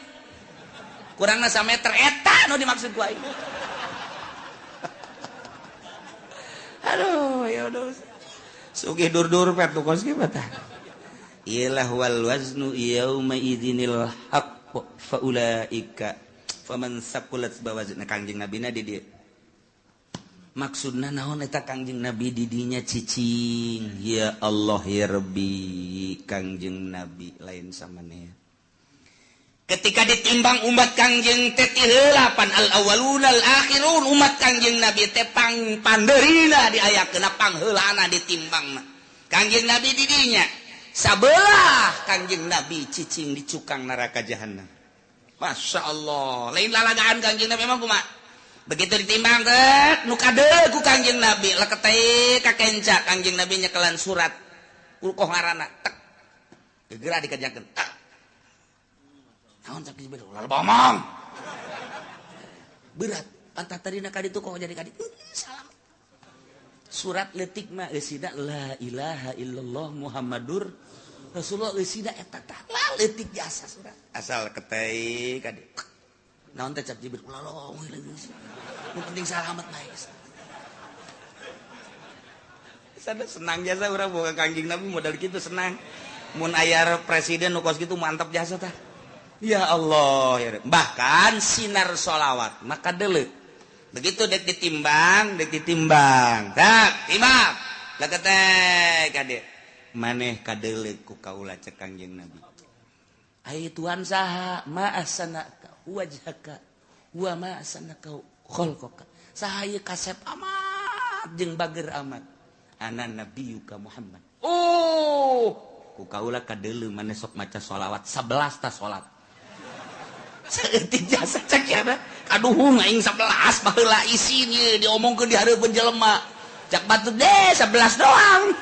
Kurangna sameter eta nu dimaksud ku aing. Aduh, ya udah. Sugih dur-dur pet kos kieu tah. Ilah wal waznu yauma idzinil haqq fa ulaika faman saqulat bawazna Kangjeng Nabina di dieu. Maksudna naon eta Kangjeng Nabi di dinya cicing. Ya Allah ya Rabbi, Kangjeng Nabi lain samaneh. Ketika ditimbang umat Kangjeng teh ti heula pan al awwalun al akhirun umat Kangjeng Nabi teh pang pandeurina diayakeun pangheulana ditimbangna. Kangjeng Nabi di dinya sabelah Kangjeng Nabi cicing di cukang neraka jahanam. Masya Allah, lain lalagaan Kangjeng Nabi emang kumaha? Begitu ditimbang teh nu kadeul ku Kangjeng Nabi leketeh ka kenca Kangjeng Nabi nyekelan surat ulkoh ngaranna tek geura dikerjakeun tek. Naon cak Jibril ulah bomong. Berat, pantat tadina ka ditu kok jadi ka ditu. Salam. Surat leutik mah eusina la ilaha illallah Muhammadur Rasulullah eusina eta tah la leutik jasa surat. Asal ketei ka ditu. Naon teh cak Jibril ulah lomong nu penting salamet bae. Sada senang jasa urang boga Kangjeng Nabi modal kitu senang. Mun aya presiden nu kos kitu mantap jasa tah. Ya Allah, ya. Bahkan sinar sholawat maka deuleu. Begitu dek ditimbang, tak timbang. Leketek kade. Maneh kadeuleu ku kaula cek Kangjeng Nabi. Ai Tuhan saha ma ahsanaka wajhaka wa ma ahsanaka khalqaka. Saha ieu kasep amat jeung bager amat. Ana nabiyuka Muhammad. Oh, ku kaula kadeuleu maneh sok maca sholawat 11 ta salat. Saeutik jasa cek ya kaduhung aing 11 baheula isin ieu diomongkeun di hareupeun jelema. Cak batu deh 11 doang.